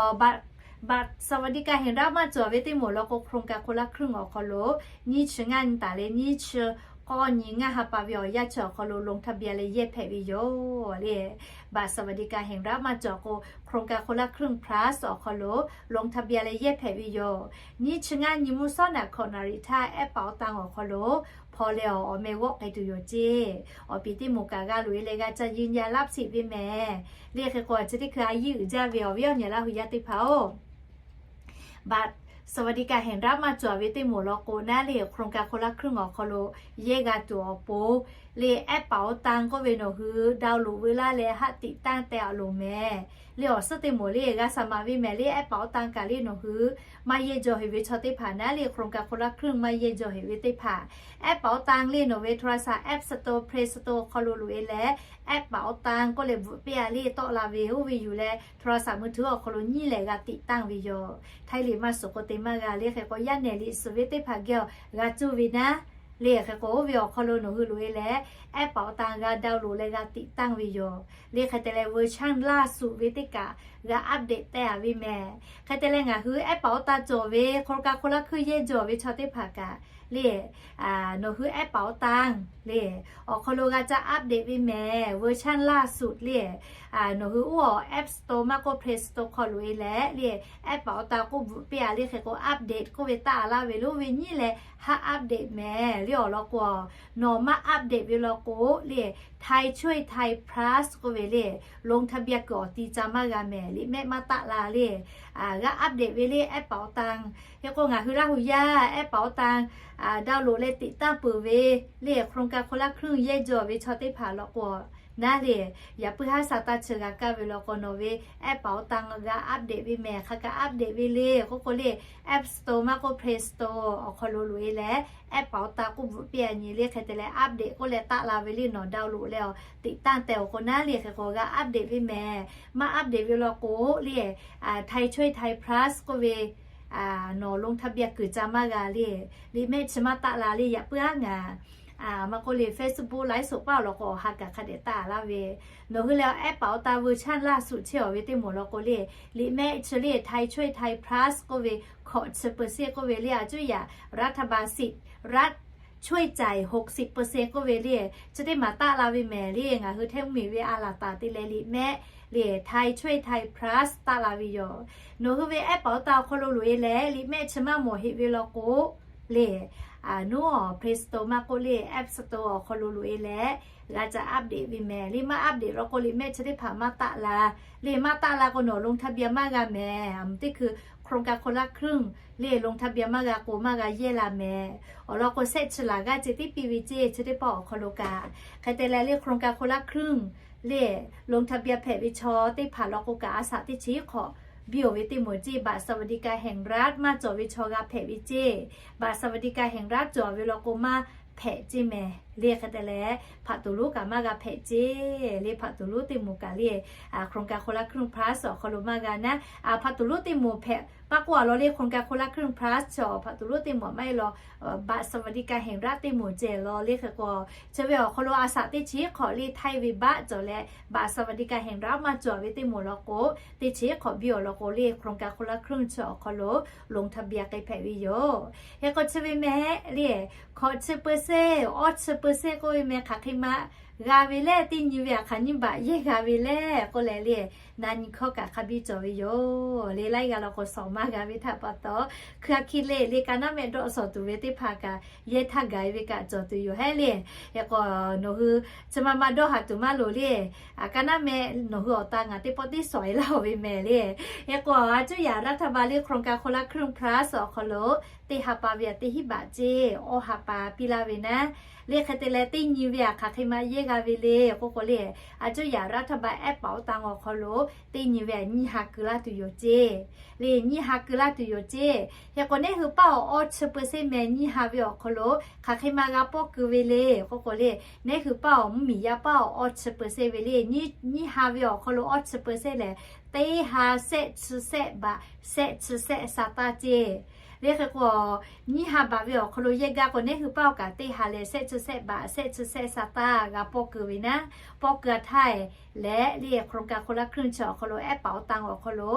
บัตรสวัสดิการแห่งรัฐ maˇ cawˬ ve teˇ moˍ law k'o โครงการคนละครึ่ง awˬ hk'aw lo nyiˇ chi ngaˇ nyi taˍ leh nyiˇ chi k'awˇ nyi ngaˇ ha pa ve awˬ yanˇ chi awˬ hk'aw lo ลงทะเบียน leh yehˇ hpehꞈ ve yoˬ le. บัตรสวัสดิการแห่งรัฐ maˇ cawˬ k'o โครงการคนละครึ่ง plus awˬ hk'aw lo ลงทะเบียน leh yehˇ hpehꞈ ve yoˬ. Nyiˇ chi ngaˇ nyi mvuhˇ shawˉ naꞈ hkawꞈ naˍ riˍ htaˇ แอปเป๋าตัง awˬ hk'aw lo hpaw leh awˬ meh g'awˆ k'ai tuˬ yoˬ ceˇ. Awˬ piˍ teˇ moˍ kaꞈ g'a loꞈ e leh g'a ca ยืนยันรับสิทธิ์ ve mehˍ. Le hk'e k'o, chi teˇ hkui a yiˇ uiˍ jaˇ ve awˬ viˉ awˬ nyi Laˇ huˍ yaˇ teˇ hpaˍ-oˬ, บัตรสวัสดิการแห่งรัฐ สวัสดิการแห่งรัฐ maˇ cawˬ ve teˇ moˍ law k'o naˉ le, โครงการคนละครึ่ง awˬ hk'aw lo yehˇ g'a tuˬ awˬ pon le, แอปเป๋าตัง k'oˆ ve nawˬ hui ดาวน์โหลด ve laˇ leh haˆ tiꞈ tanˇ teh a loˍ mehˍ le. Awˬ suhˉ teˇ moˍ le g'a สมัคร ve mehˍ le. แอปเป๋าตัง kaꞈ le nawˬ hui maˇ yehˇ jaw heꞈ ve chaw teˇ hpaˍ naˉ le, โครงการคนละครึ่ง maˇ yehˇ jaw heꞈ ve teˇ hpaˍ แอปเป๋าตัง le nawˬ ve โทรศัพท์ App Store, Play Store hk'aw lo loꞈ e leh แอปเป๋าตัง k'oˆ leh bvuhꞈ piˇ a le tawˆ la ve oˇ ve yuˬ leh โทรศัพท์มือถือ awˬ hk'aw lo nyiˇ lehˬ g'a tiꞈ tanˇ ve yoˬ. Htaiˇ liꞈ maˇ suhˍ k'o te maˇ g'a le. Hk'e k'o yaˇ nehˬ liꞈ suhˍ ve teˇ hpaˍ geh awˬ g'a cuˇ ve naˉ le. Hk'e k'o oˇ ve awˬ hk'aw lo nawˬ hui loꞈ e leh แอปเป๋าตัง g'a ดาวน์โหลด leh g'a tiꞈ tanˇ ve yoˬ le. Hk'e te leh version laˇ suhˍ ve teˇ kaꞈ g'a update teh a ve mehˍ. Hk'e te leh ngaˬ hui แอปเป๋าตัง cawˬ ve โครงการคนละครึ่ง yehˇ jaw ve chaw teˇ hpaˍ kaꞈ le, nawˬ hui แอปเป๋าตัง le awˬ hk'aw lo g'a ca update ve mehˍ, version laˇ suhˍ le. Nawˬ hui oˇ awˬ App Store maˇ k'oˆ Play Store hk'aw loꞈ e leh le, แอปเป๋าตัง k'oˆ bvuhꞈ piˇ a le. Hk'e k'o update k'oˆ ve taˆ a laˇ ve lo ve nyiˇ leh haˆ update mehˍ le. Awˬ lawn k'o nawˬ maˇ update ve law k'o le, ไทยช่วยไทย Plus k'oˆ ve le, ลงทะเบียน kuiˬ awˬ ti ca maˇ g'a mehˍ. Liꞈ mehˆ maˇ taˆ la le, g'a update ve le แอปเป๋าตัง. Hk'e k'o ngaˬ hui Laˇ huˍ yaˇ แอปเป๋าตัง ดาวน์โหลด leh tiꞈ tanˇ peuˬ ve le, โครงการคนละครึ่ง yehˇ jaw ve chaw teˇ hpaˍ law k'o naˉ le, yaꞈ puiˉ haˉ สตางค์ chi g'a kaˇ ve law k'o nawˬ ve แอปเป๋าตัง g'a update ve mehˍ. Hk'aˬ kaꞈ update ve le k'oˆ k'o le, App Store maˇ k'oˆ Play Store awˬ hk'aw lo loꞈ e leh แอปเป๋าตัง k'oˆ bvuhꞈ piˇ a nyi le. Hk'e te leh update k'oˆ leh taˆ la ve le, nawˬ ดาวน์โหลด leh awˬ tiꞈ tanˇ teh awˬ k'o naˉ le. Hk'e k'o g'a update ve mehˍ. Maˇ update ve law k'o le, ไทยช่วยไทย Plus k'oˆ ve nawˬ ลงทะเบียน kuiˬ ca maˇ g'a le. Liꞈ mehˆ chi maˇ taˆ la le, yaꞈ puiˉ haˉ ngaˬ maˇ k'oˆ le Facebook ไลฟ์สด paˇ awˬ lawn k'o awˬ ha kaꞈ hk'a dehꞈ taˆ laˇ ve. Nawˬ hui lehˬ แอปเป๋าตัง version laˇ suhˍ chehˇ awˬ ve teˇ moˍ law k'o le, liꞈ mehˆ chi le ไทยช่วยไทย Plus k'oˆ ve hkawꞈ chi เปอร์เซ็นต์ k'oˆ ve le, a cuˇ yaꞈ รัฐบาลสิทธิ์ รัฐช่วยจ่าย หกสิบเปอร์เซ็นต์ k'oˆ ve le, chi teˇ maˬ taˆ la ve mehˍ le. Ngaˬ hui hteˇ mvuhˇ miˬ ve a laˬ taˍ te leh liꞈ mehˆ le ไทยช่วยไทย Plus taˆ la ve yoˬ. Nawˬ hui ve แอปเป๋าตัง awˬ hk'aw lo loꞈ e leh liꞈ mehˆ chi maˇ mawˬ heꞈ ve law k'o le, nuˉ awˬ Play Store maˇ k'oˆ le App Store awˬ hk'aw lo loꞈ e leh g'a ca update ve mehˍ. Le maˇ update law k'o liꞈ mehˆ chi teˇ hpaˍ maˇ taˆ la. Le maˇ taˆ la k'o nawˬ ลงทะเบียน maˇ g'a mehˍ. Aˬ mvuh teˇ hkui โครงการคนละครึ่ง le ลงทะเบียน maˇ g'a k'o maˇ g'a yehˇ la mehˍ. Awˬ lawn k'o shehˆ chi laˬ g'aˇ ceh tiˉ piˇ ve ceˇ, chi teˇ pawˆ awˬ hk'aw lo kaꞈ. Hk'e te leh le โครงการคนละครึ่ง le ลงทะเบียน hpehꞈ ve chaw teˇ hpaˍ law k'o kaꞈ a shaꞈ teˇ chi hk'awꞈ biˇ oˬ ve teˇ moˍ ceˇ, บัตรสวัสดิการแห่งรัฐ maˇ cawˬ ve chaw g'a hpehꞈ ve ceˇ. บัตรสวัสดิการแห่งรัฐ cawˬ ve law k'o maˇ hpehꞈ ceˇ mehˍ. Le hk'e te leh hpaꞈ tuˬ lonˉ kaꞈ maˇ g'a hpehꞈ ceˇ. Le hpaꞈ tuˬ lonˉ teˇ moˍ kaꞈ le โครงการคนละครึ่ง Plus awˬ hk'aw lo maˇ g'a naˉ. Hpaꞈ tuˬ lonˉ teˇ moˍ hpehꞈ maˇ k'oˆ a law le โครงการคนละครึ่ง Plus chi awˬ hpaꞈ tuˬ lonˉ teˇ moˍ maˇ heˆ law, บัตรสวัสดิการแห่งรัฐ teˇ moˍ ceh law. Le hk'e k'o chi ve awˬ hk'aw lo a shaꞈ teˇ chi hk'awꞈ le htaiˇ ve baˆ cawˬ leh บัตรสวัสดิการแห่งรัฐ maˇ cawˬ ve teˇ moˍ law k'o, teˇ chi hk'awꞈ biˇ awˬ lawn k'o le โครงการคนละครึ่ง chi awˬ hk'aw lo ลงทะเบียน k'ai hpehꞈ ve yoˬ. Hk'e k'o chi ve mehˍ le, hkawꞈ chi เปอร์เซ็นต์, awˇ chi เปอร์เซ็นต์ k'oˆ ve mehˍ. Hk'aˬ hk'e ma g'a ve lehˬ, teˇ nyi ve htaꞈ hk'aˬ nyiˇ baꞈ yehˇ g'a ve lehˬ k'oˆ leh le, na nyi hkawˇ kaꞈ hk'a biˇ cawˬ ve yoˬ. Le laiˉ g'aˇ law k'o shawˍ maˇ g'a ve htaꞈ pa taw, hkui a hki le le ka naˉ mehˆ dawˆ shawˍ tuˬ ve teˇ hpaˍ kaꞈ yehˇ htaˇ gaˬ e ve kaꞈ cawˬ tuˬ yoˬ hehˉ le. Hk'e k'o nawˬ hui chi ma ma dawˇ haˍ tuˬ maˇ loˍ le. Ka naˉ mehˆ nawˬ hui awˬ ta ngaˬ teˇ pawˆ tiˉ shawˍ e laˇ oˬ ve mehˍ le. Hk'e k'o a cuˇ yaꞈ รัฐบาล le โครงการคนละครึ่ง Plus awˬ hk'aw lo teˇ ha pa ve a teˇ hinˉ baꞈ ceˇ, awˇ ha pa piˇ laˇ ve naˉ. Le hk'e te leh teˇ nyi ve htaꞈ hk'aˬ hk'e ma yehˇ g'a ve le k'oˆ k'o le, a cuˇ yaꞈ รัฐบาล แอปเป๋าตัง awˬ hk'aw lo teˇ nyi ve htaꞈ nyiˇ ha keu laˇ tuˬ yoˬ ceˇ. Le nyiˇ ha keu laˇ tuˬ yoˬ ceˇ. Hk'e k'o neˉ hui paˇ awˬ awˇ chi เปอร์เซ็นต์ mehˍ, nyiˇ ha ve awˬ hk'aw lo hk'aˬ hk'e ma g'a pawˇ keu ve le k'oˆ k'o le, neˉ hui paˇ awˬ mvuhˇmiˬ yaˇ paˇ awˬ awˇ chi เปอร์เซ็นต์ ve le. Nyiˇ ha ve awˬ hk'aw lo awˇ chi เปอร์เซ็นต์ lehˬ, teˇ ha shehˆ chi shehˆ baꞈ shehˆ chi shehˆ sa taˇ ceˇ. Le hk'e k'o nyiˇ ha baꞈ ve awˬ hk'aw lo yehˇ gaˇ k'o neˉ hui paˇ awˬ kaꞈ teˇ ha leh shehˆ chi shehˆ baꞈ shehˆ chi shehˆ sa taˇ g'a pawˇ keu ve naˉ. Pawˇ keu a htaˇ leh le โครงการคนละครึ่ง chi awˬ hk'aw lo แอปเป๋าตัง awˬ hk'aw lo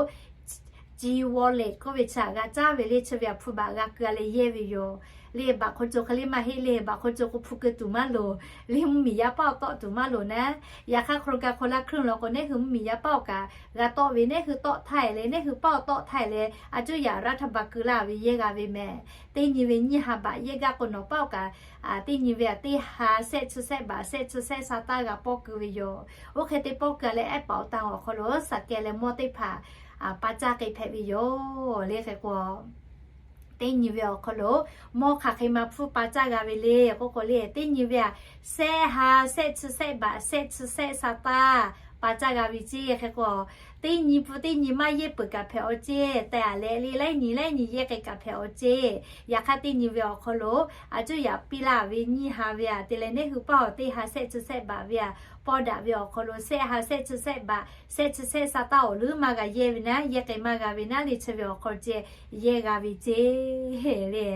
จี Wallet k'oˆ ve chi htaꞈ g'a caˇ ve le, chi ve htaꞈ hpu baꞈ g'a keu a leh yehˇ ve yoˬ. Le baꞈ hk'aw co hk'e le maˇ heˆ le, baꞈ hk'aw co k'o hpu keu tuˬ maˇ loˍ. Le mvuhˇmiˬ yaˇ paˇ awˬ tawˆ tuˬ maˇ loˍ naˉ. Yaꞈ hk'aˇ โครงการคนละครึ่ง law k'o neˉ hui mvuhˇmiˬ yaˇ paˇ awˬ kaꞈ g'a tawˆ ve, neˉ hui tawˆ htaˇ leh neˉ hui paˇ awˬ tawˆ htaˇ leh a cuˇ yaꞈ รัฐบาล keu laˇ ve yehˇ g'a ve mehˍ. Teˇ nyi ve nyiˇ ha baꞈ yehˇ gaˇ k'o nawˬ paˇ awˬ kaꞈ teˇ nyi ve htaꞈ teˇ ha shehˆ chi shehˆ baꞈ shehˆ chi shehˆ sa taˇ g'a pawˇ keu ve yoˬ. Oˇ hk'e te pawˇ keu a leh แอปเป๋าตัง awˬ hk'aw lo shaˍ kehˬ leh mawˇ teˇ hpaˍ paˇ caˇ k'ai hpehꞈ ve yoˬ. Le hk'e k'o Teˇ nyi ve awˬ hk'aw lo mawˇ hk'aˬ hk'e ma hpfuhˇ pa caˇ g'a ve le k'oˆ k'o le, teˇ nyi ve aꞈ, shehˆ ha shehˆ chi shehˆ baꞈ shehˆ chi shehˆ sa taˇ pa caˇ g'a ve ceˇ. Hk'e k'o, teˇ nyi pun teˇ nyi maˇ yehˇ peuˬ kaꞈ hpehꞈ awˬ ceˇ, tehꞈ a leh le laiˉ nyi laiˉ nyi yehˇ k'ai kaꞈ hpehꞈ awˬ ceˇ. Yaꞈ hk'aˇ teˇ nyi ve awˬ hk'aw lo a cuˇ yaꞈ piˇ laˇ ve nyiˇ ha ve aꞈ te leh neˇ hui paˇ awˬ teˇ ha shehˆ chi shehˆ baꞈ ve aꞈ pawˇ daꞈ ve awˬ hk'aw lo shehˆ ha shehˆ chi shehˆ baꞈ shehˆ chi shehˆ sa taˇ awˬ leuˉ maˇ g'a yehˇ ve naˉ, yehˇ k'ai maˇ g'a ve naˉ le, chi ve awˬ hk'aw ceh yehˇ g'a ve ceˇ le.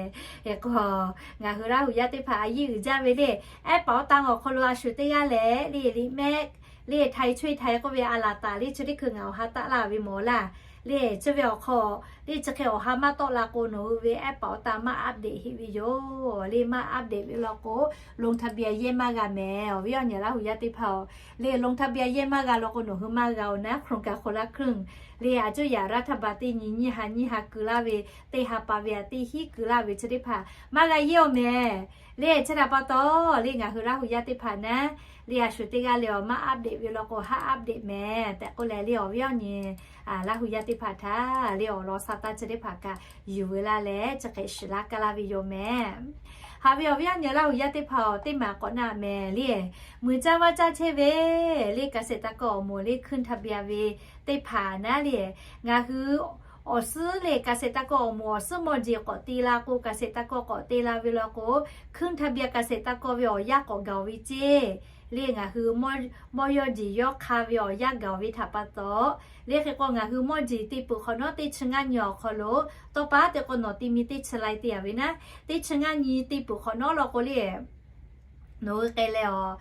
Hk'e k'o, ngaˬ hui Laˇ huˍ yaˇ teˇ hpaˍ a yiˇ uiˍ jaˇ ve le, ehˉ paˍ awˬ tan awˬ hk'aw lo a shu teˇ g'aˇ lehˬ le, liꞈ mehˆ le, htaiˍ chaweh htaiˍ k'oˆ ve a laˬ taˍ le, chi teˇ hkui ngaˬ awˬ ha taˆ laˇ ve mawˬ laˇ le. Chi ve awˬ hk'aw le, chi hk'e awˬ ha maˇ tawˆ la k'o, nawˬ hui ve ehˉ paˍ awˬ tan maˇ update heˆ ve yoˬ le. Maˇ update ve law k'o, ลงทะเบียน yehˇ maˇ g'a mehˍ. Awˬ viˉ awˬ nyi Laˇ huˍ yaˇ teˇ hpaˍ-oˬ, le ลงทะเบียน yehˇ maˇ g'a law k'o, nawˬ hui maˇ g'a-oˬ naˉ โครงการคนละครึ่ง le, a cuˇ yaꞈ รัฐบาล teˇ nyi nyiˇ ha nyiˇ ha keu laˇ ve, teˇ ha pa ve aꞈ teˇ hinˉ keu laˇ ve chi teˇ hpaˍ maˇ g'a yehˇ-oˬ mehˍ. Le chi htaꞈ pa taw le, ngaˬ hui Laˇ huˍ yaˇ teˇ hpaˍ naˉ le, a shu teˇ g'aˇ le awˬ maˇ update ve law k'o, haˆ update mehˍ tehꞈ k'oˆ leh le, awˬ viˉ awˬ nyi Laˇ huˍ yaˇ teˇ hpaˍ htaꞈ le awˬ lawn sa taˇ chi teˇ hpaˍ kaꞈ yuˬ ve laˇ leh, chi hk'e shiˍ laˇ kaˇ laˇ ve yoˬ mehˍ. Haꞈ ve awˬ viˉ awˬ nyi Laˇ huˍ yaˇ teˇ hpaˍ-oˬ, teˇ maˬ k'awꞈ na mehˍ le, muiˬ caˇ vaˇ caˇ chehˇ ve le, เกษตรกร awˬ moˍ le ขึ้นทะเบียน ve teˇ hpaˍ naˉ le, ngaˬ hui awˬ suhˉ le เกษตรกร awˬ moˍ awˬ suhˉ mawˇ jeˬ k'awꞈ te la k'o, เกษตรกร k'awꞈ te la ve law k'o, ขึ้นทะเบียน เกษตรกร ve awˬ yanˇ k'awꞈ gaˬ-oˬ ve ceˇ. Le ngaˬ hui mawˇ yawˇ jeˬ yawˇ hk'a ve awˬ yanˇ gaˬ-oˬ ve htaꞈ pa taw, le hk'e k'o ngaˬ hui mawˇ jeˬ te peuˬ hk'awꞈ nawˉ teˇ chi ngaˇ nyi awˬ hk'aw lo, tawˇ pa te k'o nawˬ te mi teˇ chi lai te-a ve naˉ, teˇ chi ngaˇ nyi te peuˬ hk'awꞈ nawˉ law k'o le, nawˬ hui k'ai leh awˬ,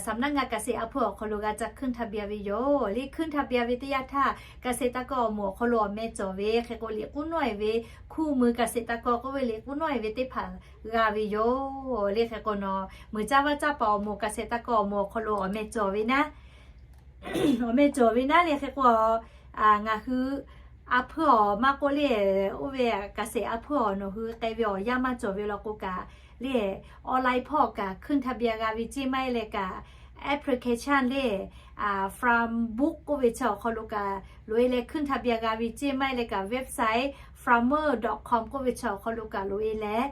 สำนักงานเกษตร อำเภอ awˬ hk'aw lo g'a ca ขึ้นทะเบียน ve yoˬ. Le ขึ้นทะเบียน ve teˇ yanˇ htaˇ เกษตรกร awˬ moˍ awˬ hk'aw lo awˬ meh cawˬ ve hk'e k'o, liꞈ k'uˉ nawˉ-e ve คู่มือเกษตรกร k'oˆ ve liꞈ k'uˉ nawˉ-e ve teˇ hpaˍ g'a ve yoˬ. Le hk'e k'o nawˬ muiˬ caˇ vaˇ caˇ paˍ awˬ moˍ เกษตรกร awˬ moˍ awˬ hk'aw lo awˬ meh cawˬ ve naˉ, awˬ meh cawˬ ve naˉ le hk'e k'o, ngaˬ hui อำเภอ awˬ maˇ k'oˆ le, oˇ ve เกษตร อำเภอ awˬ nawˬ hui k'ai ve awˬ yanˇ maˇ cawˬ ve law k'o kaꞈ le, online hpawˇ kaꞈ ขึ้นทะเบียน g'a ve ceˇ, maˇ heˆ leh kaꞈ application le, Farm Book k'oˆ ve chi awˬ hk'aw lo kaꞈ loꞈ-e leh ขึ้นทะเบียน g'a ve ceˇ, maˇ heˆ leh kaꞈ website farmer dot com k'oˆ ve chi awˬ hk'aw lo kaꞈ loꞈ-e leh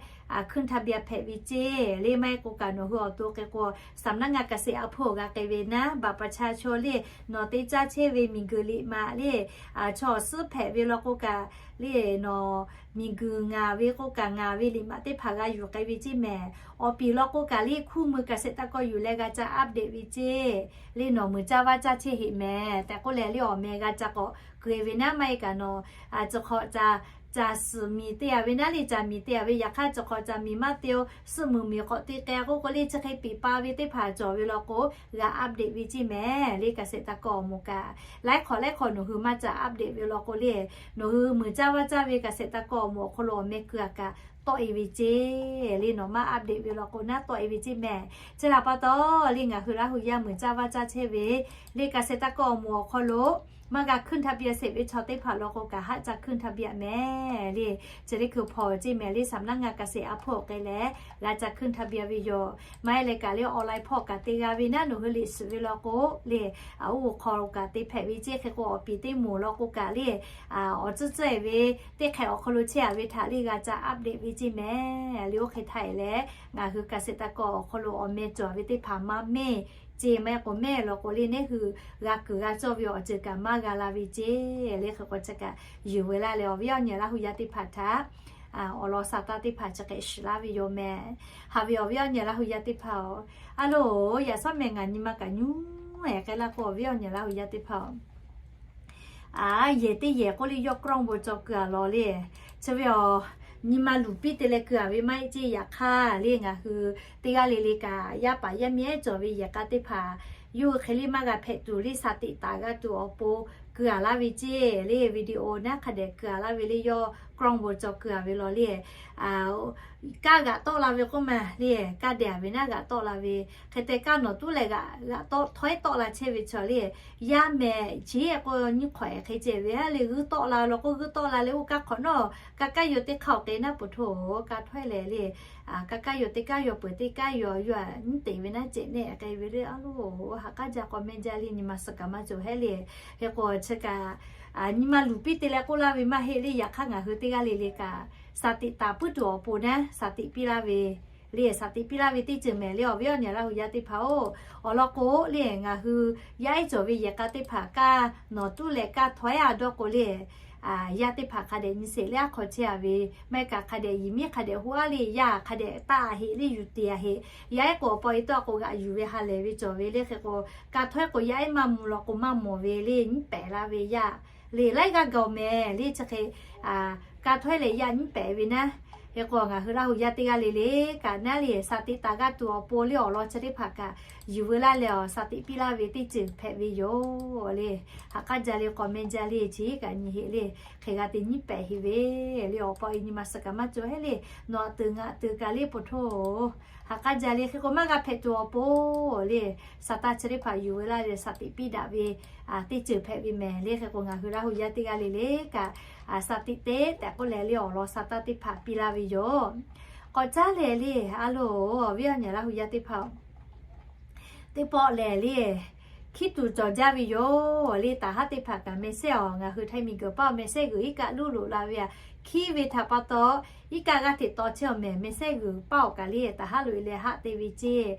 ขึ้นทะเบียน hpehꞈ ve ceˇ. Le maˇ heˆ k'o kaꞈ nawˬ hui awˬ to hk'e k'o สำนักงานเกษตร อำเภอ awˬ g'a k'ai ve naˉ, บัตรประชาชน le, nawˬ te caˇ chehˇ ve miˬguiˬ liꞈ maꞈ le, chaw awˬ suhˉ hpehꞈ ve law k'o kaꞈ le, nawˬ miˬguiˬ ngaˬ ve k'o kaꞈ ngaˬ ve liꞈ maꞈ teˇ hpaˍ g'a yuˬ k'ai ve ceˇ mehˍ. Awˬ piˍ law k'o kaꞈ le คู่มือเกษตรกร yuˬ leh g'a ca update ve ceˇ. Le nawˬ muiˬ caˇ vaˇ caˇ chehˇ heˆ mehˍ tehꞈ k'oˆ leh le awˬ meh g'a ca k'awꞈ keu-e ve naˉ, maˇ heˆ kaꞈ nawˬ, chi hk'awꞈ ca, ca suhˍ miˬ te-a ve naˉ le, ca miˬ te-a ve, yaꞈ hk'aˇ chi hk'awꞈ ca miˬ maˇ te-o, suhˆ muiˬ miˬ k'awꞈ te k'ai k'oˆ k'o le, chi hk'e piˍ pa ve teˇ hpaˍ cawˬ ve law k'o g'a update ve ceˇ mehˍ. Le เกษตรกร awˬ moˍ kaꞈ laiˉ hk'awꞈ laiˉ hk'awꞈ nawˬ hui maˇ ca update ve law k'o le, nawˬ hui muiˬ caˇ vaˇ caˇ ve เกษตรกร awˬ moˍ awˬ hk'aw lo awˬ meh keu-a kaꞈ tawˆ-e ve ceˇ. Le nawˬ maˇ update ve law k'o naˉ tawˆ-e ve ceˇ mehˍ. Chi htaꞈ pa taw le ngaˬ hui Laˇ huˍ yaˇ muiˬ caˇ vaˇ caˇ chehˇ ve le เกษตรกร awˬ moˍ awˬ hk'aw lo maˇ g'a ขึ้นทะเบียน sheˍ ve chaw teˇ hpaˍ law k'o kaꞈ haˆ ca ขึ้นทะเบียน mehˍ le. Chi teˇ hkui hpaw ceˇ mehˍ le, สำนักงานเกษตร อำเภอ awˬ k'ai leh g'a ca ขึ้นทะเบียน ve yoˬ. Maˇ heˆ leh kaꞈ le online hpawˇ kaꞈ te g'a ve naˉ, nawˬ hui liꞈ shiˍ ve law k'o le, a oˇ hk'aw lo kaꞈ te hpehꞈ ve ceˇ. Hk'e k'o awˬ piˍ teˇ moˍ law k'o kaꞈ le, awˬ tcuhˉ tcuhˉ-e ve teˇ hk'ehꞈ awˬ hk'aw lo chehˇ-a ve htaꞈ le g'a ca update ve ceˇ mehˍ. Le oˇ hk'e htaˇ-e leh ngaˬ hui เกษตรกร awˬ hk'aw lo awˬ meh cawˬ ve teˇ hpaˍ maˇ mehˇ ceˇ. Maˇ heˆ k'o mehˇ law k'o le neˇ hui g'a kuiˬ g'a cawˇ ve awˬ ceuˬ kaꞈ maˇ g'a la ve ceˇ. Le hk'e k'o chi kaꞈ yuˬ ve laˇ leh awˬ viˉ awˬ nyi Laˇ huˍ yaˇ teˇ hpaˍ htaꞈ awˬ lawn sa taˇ teˇ hpaˍ chi hk'e shiˍ laˇ ve yoˬ mehˍ. Haꞈ ve awˬ viˉ awˬ nyi Laˇ huˍ yaˇ teˇ hpaˍ-oˬ, a loˬ, yaꞈ shawˉ mehˍ ngaˬ nyi ma kaꞈ nyi-e k'ai laˇ k'o awˬ viˉ awˬ nyi Laˇ huˍ yaˇ teˇ hpaˍ-oˬ, a, yehˬ teˇ yehˬ k'oˆ le yawˇ กล้อง bon cawˬ keu-a law le. Chi ve awˬ nyi ma luˬ piˇ te leh keu-a ve maˇ heˆ ceˇ. Yaꞈ hk'aˇ le ngaˬ hui teˇ g'aˇ le le kaꞈ yaˇ paˍ yaˇ miˇ ehˉ cawˬ ve yehˬ k'a teˇ hpaˍ yawˇ hui hk'e le maˇ g'a hpehꞈ tuˬ le, shaˍ teꞈ taˍ g'a tuˬ awˬ pon keu-a laˇ ve ceˇ. Le video naˉ hk'a dehꞈ keu-a laˇ ve le yawˇ กล้อง bon cawˬ keu-a ve law le. Kaˇ g'aꞈ tawˆ la ve k'oˆ ma le, kaˇ dehˬ-a ve naˉ g'aꞈ tawˆ la ve. Hk'e te kaˇ nawˬ tuˉ leh g'aꞈ tawˆ htawˇ-e tawˆ la chehˇ ve chaw le, yaˇ mehˍ chi k'o nyiˇ hk'awꞈ-e hk'e ceh ve le, g'uiˇ tawˆ la law k'o g'uiˇ tawˆ la leh oˇ kaˇ hk'awꞈ nawˉ ka kaˇ yoˬ teˇ hk'aˇ awˬ k'e naˉ pu htoˇ-oˬ, ka htawˇ-e lehˬ le Ka kaˇ yaw teˇ kaˇ yaw peuˬ teˇ kaˇ yaw yaw nyiˉ teꞈ ve naˉ cehˬ nehˆ k'ai ve le. A loˬ, ha k'aˉ jaˇ k'awꞈ mehˇ jaˇ le, nyi ma suhˍ kaꞈ maˇ cawˬ hehˉ le. Hk'e k'o chi kaꞈ nyi ma luˬ piˇ te leh k'oˆ laˇ ve maˇ heˆ le. Yaꞈ hk'aˇ ngaˬ hui teˇ g'aˇ le le kaꞈ สติ taˍ puiˉ tuˬ awˬ pon naˉ สติ piˇ laˇ ve le. สติ piˇ laˇ ve teˇ ceuˬ mehˍ le awˬ viˉ awˬ nyi Laˇ hu yaˇ teˇ hpaˍ-oˬ, awˬ lawn k'o le ngaˬ hui yaˇ ehˉ cawˬ ve yehˬ k'a teˇ hpaˍ kaˇ nawˬ tuˉ leh kaˇ htawˇ ehˉ a dawˇ k'o le, yaˇ teˇ hpaˍ hk'a dehꞈ nyi sheˍ leh aˉ hk'aw chehˇ a ve, maˇ heˆ kaꞈ hk'a dehꞈ yiˍ miˉ hk'a dehꞈ hu a le, yaˇ hk'a dehꞈ taˆ a heꞈ le, yuˬ te a heꞈ. Yaˇ ehˉ k'o awˬ pa e tawˆ k'o g'aꞈ yuˬ ve ha lehˬ ve cawˬ ve le. Hk'e k'o kaˇ htawˇ ehˉ k'o yaˇ ehˉ maˇ mvuh law k'o maˇ mawˬ ve le, nyiˉ pehˍ laˇ ve yaˇ le laiˉ g'aˇ gaˬ-oˬ mehˍ le. Chi hk'e kaˇ htawˇ ehˉ leh yaˇ nyiˉ pehˍ ve naˉ. Hk'e k'o ngaˬ hui Laˇ hu yaˇ teˇ g'aˇ le le kaꞈ naˉ le สติ taˍ g'aˇ tuˬ awˬ pon le awˬ lawn chi teˇ hpaˍ kaꞈ yuˬ veu laˇ leh awˬ สติ piˇ laˇ ve teˇ ceuˬ hpehꞈ ve yoˬ le. Ha k'aˉ jaˇ le k'awꞈ mehˇ jaˇ le chi kaꞈ nyi heˆ le. Hk'e g'a te nyiˉ pehˍ heˆ ve le awˬ pa e nyi ma suhˍ kaꞈ maˇ cawˬ hehˉ le. Nawˬ aꞈ tuˬ ngaˬ tuˬ kaꞈ le po htoˇ ha k'aˉ jaˇ le. Hk'e k'o maˇ g'a hpehꞈ tuˬ awˬ pon le สติ chi teˇ hpaˍ yuˬ veu laˇ leh สติ piˇ daꞈ ve teˇ ceuˬ hpehꞈ ve mehˍ le. Hk'e k'o ngaˬ hui Laˇ hu yaˇ teˇ g'aˇ le le kaꞈ สติ teˇ tehꞈ k'oˆ leh le awˬ lawn สติ teˇ hpaˍ piˇ laˇ ve yoˬ. K'awꞈ caˉ lehˬ le, a loˬ awˬ viˉ awˬ nyi Laˇ hu yaˇ teˇ hpaˍ-oˬ, teˇ pawˆ lehˬ le, hkiˉ tuˬ cawˬ jaˇ ve yoˬ le. Taˍ haˉ teˇ hpaˍ kaꞈ เมสเซจ awˬ ngaˬ hui Htaiˇ miˬguiˬ paˆ awˬ เมสเซจ g'uiˬ iˉ kaˆ luˇ loꞈ la ve aꞈ hkiˉ ve htaꞈ pa taw, iˉ kaˆ g'aˇ hteꞈ taw chehˇ awˬ mehˍ เมสเซจ g'uiˬ paˆ awˬ kaꞈ le taˍ haˉ loꞈ e leh haˆ te ve ceˇ.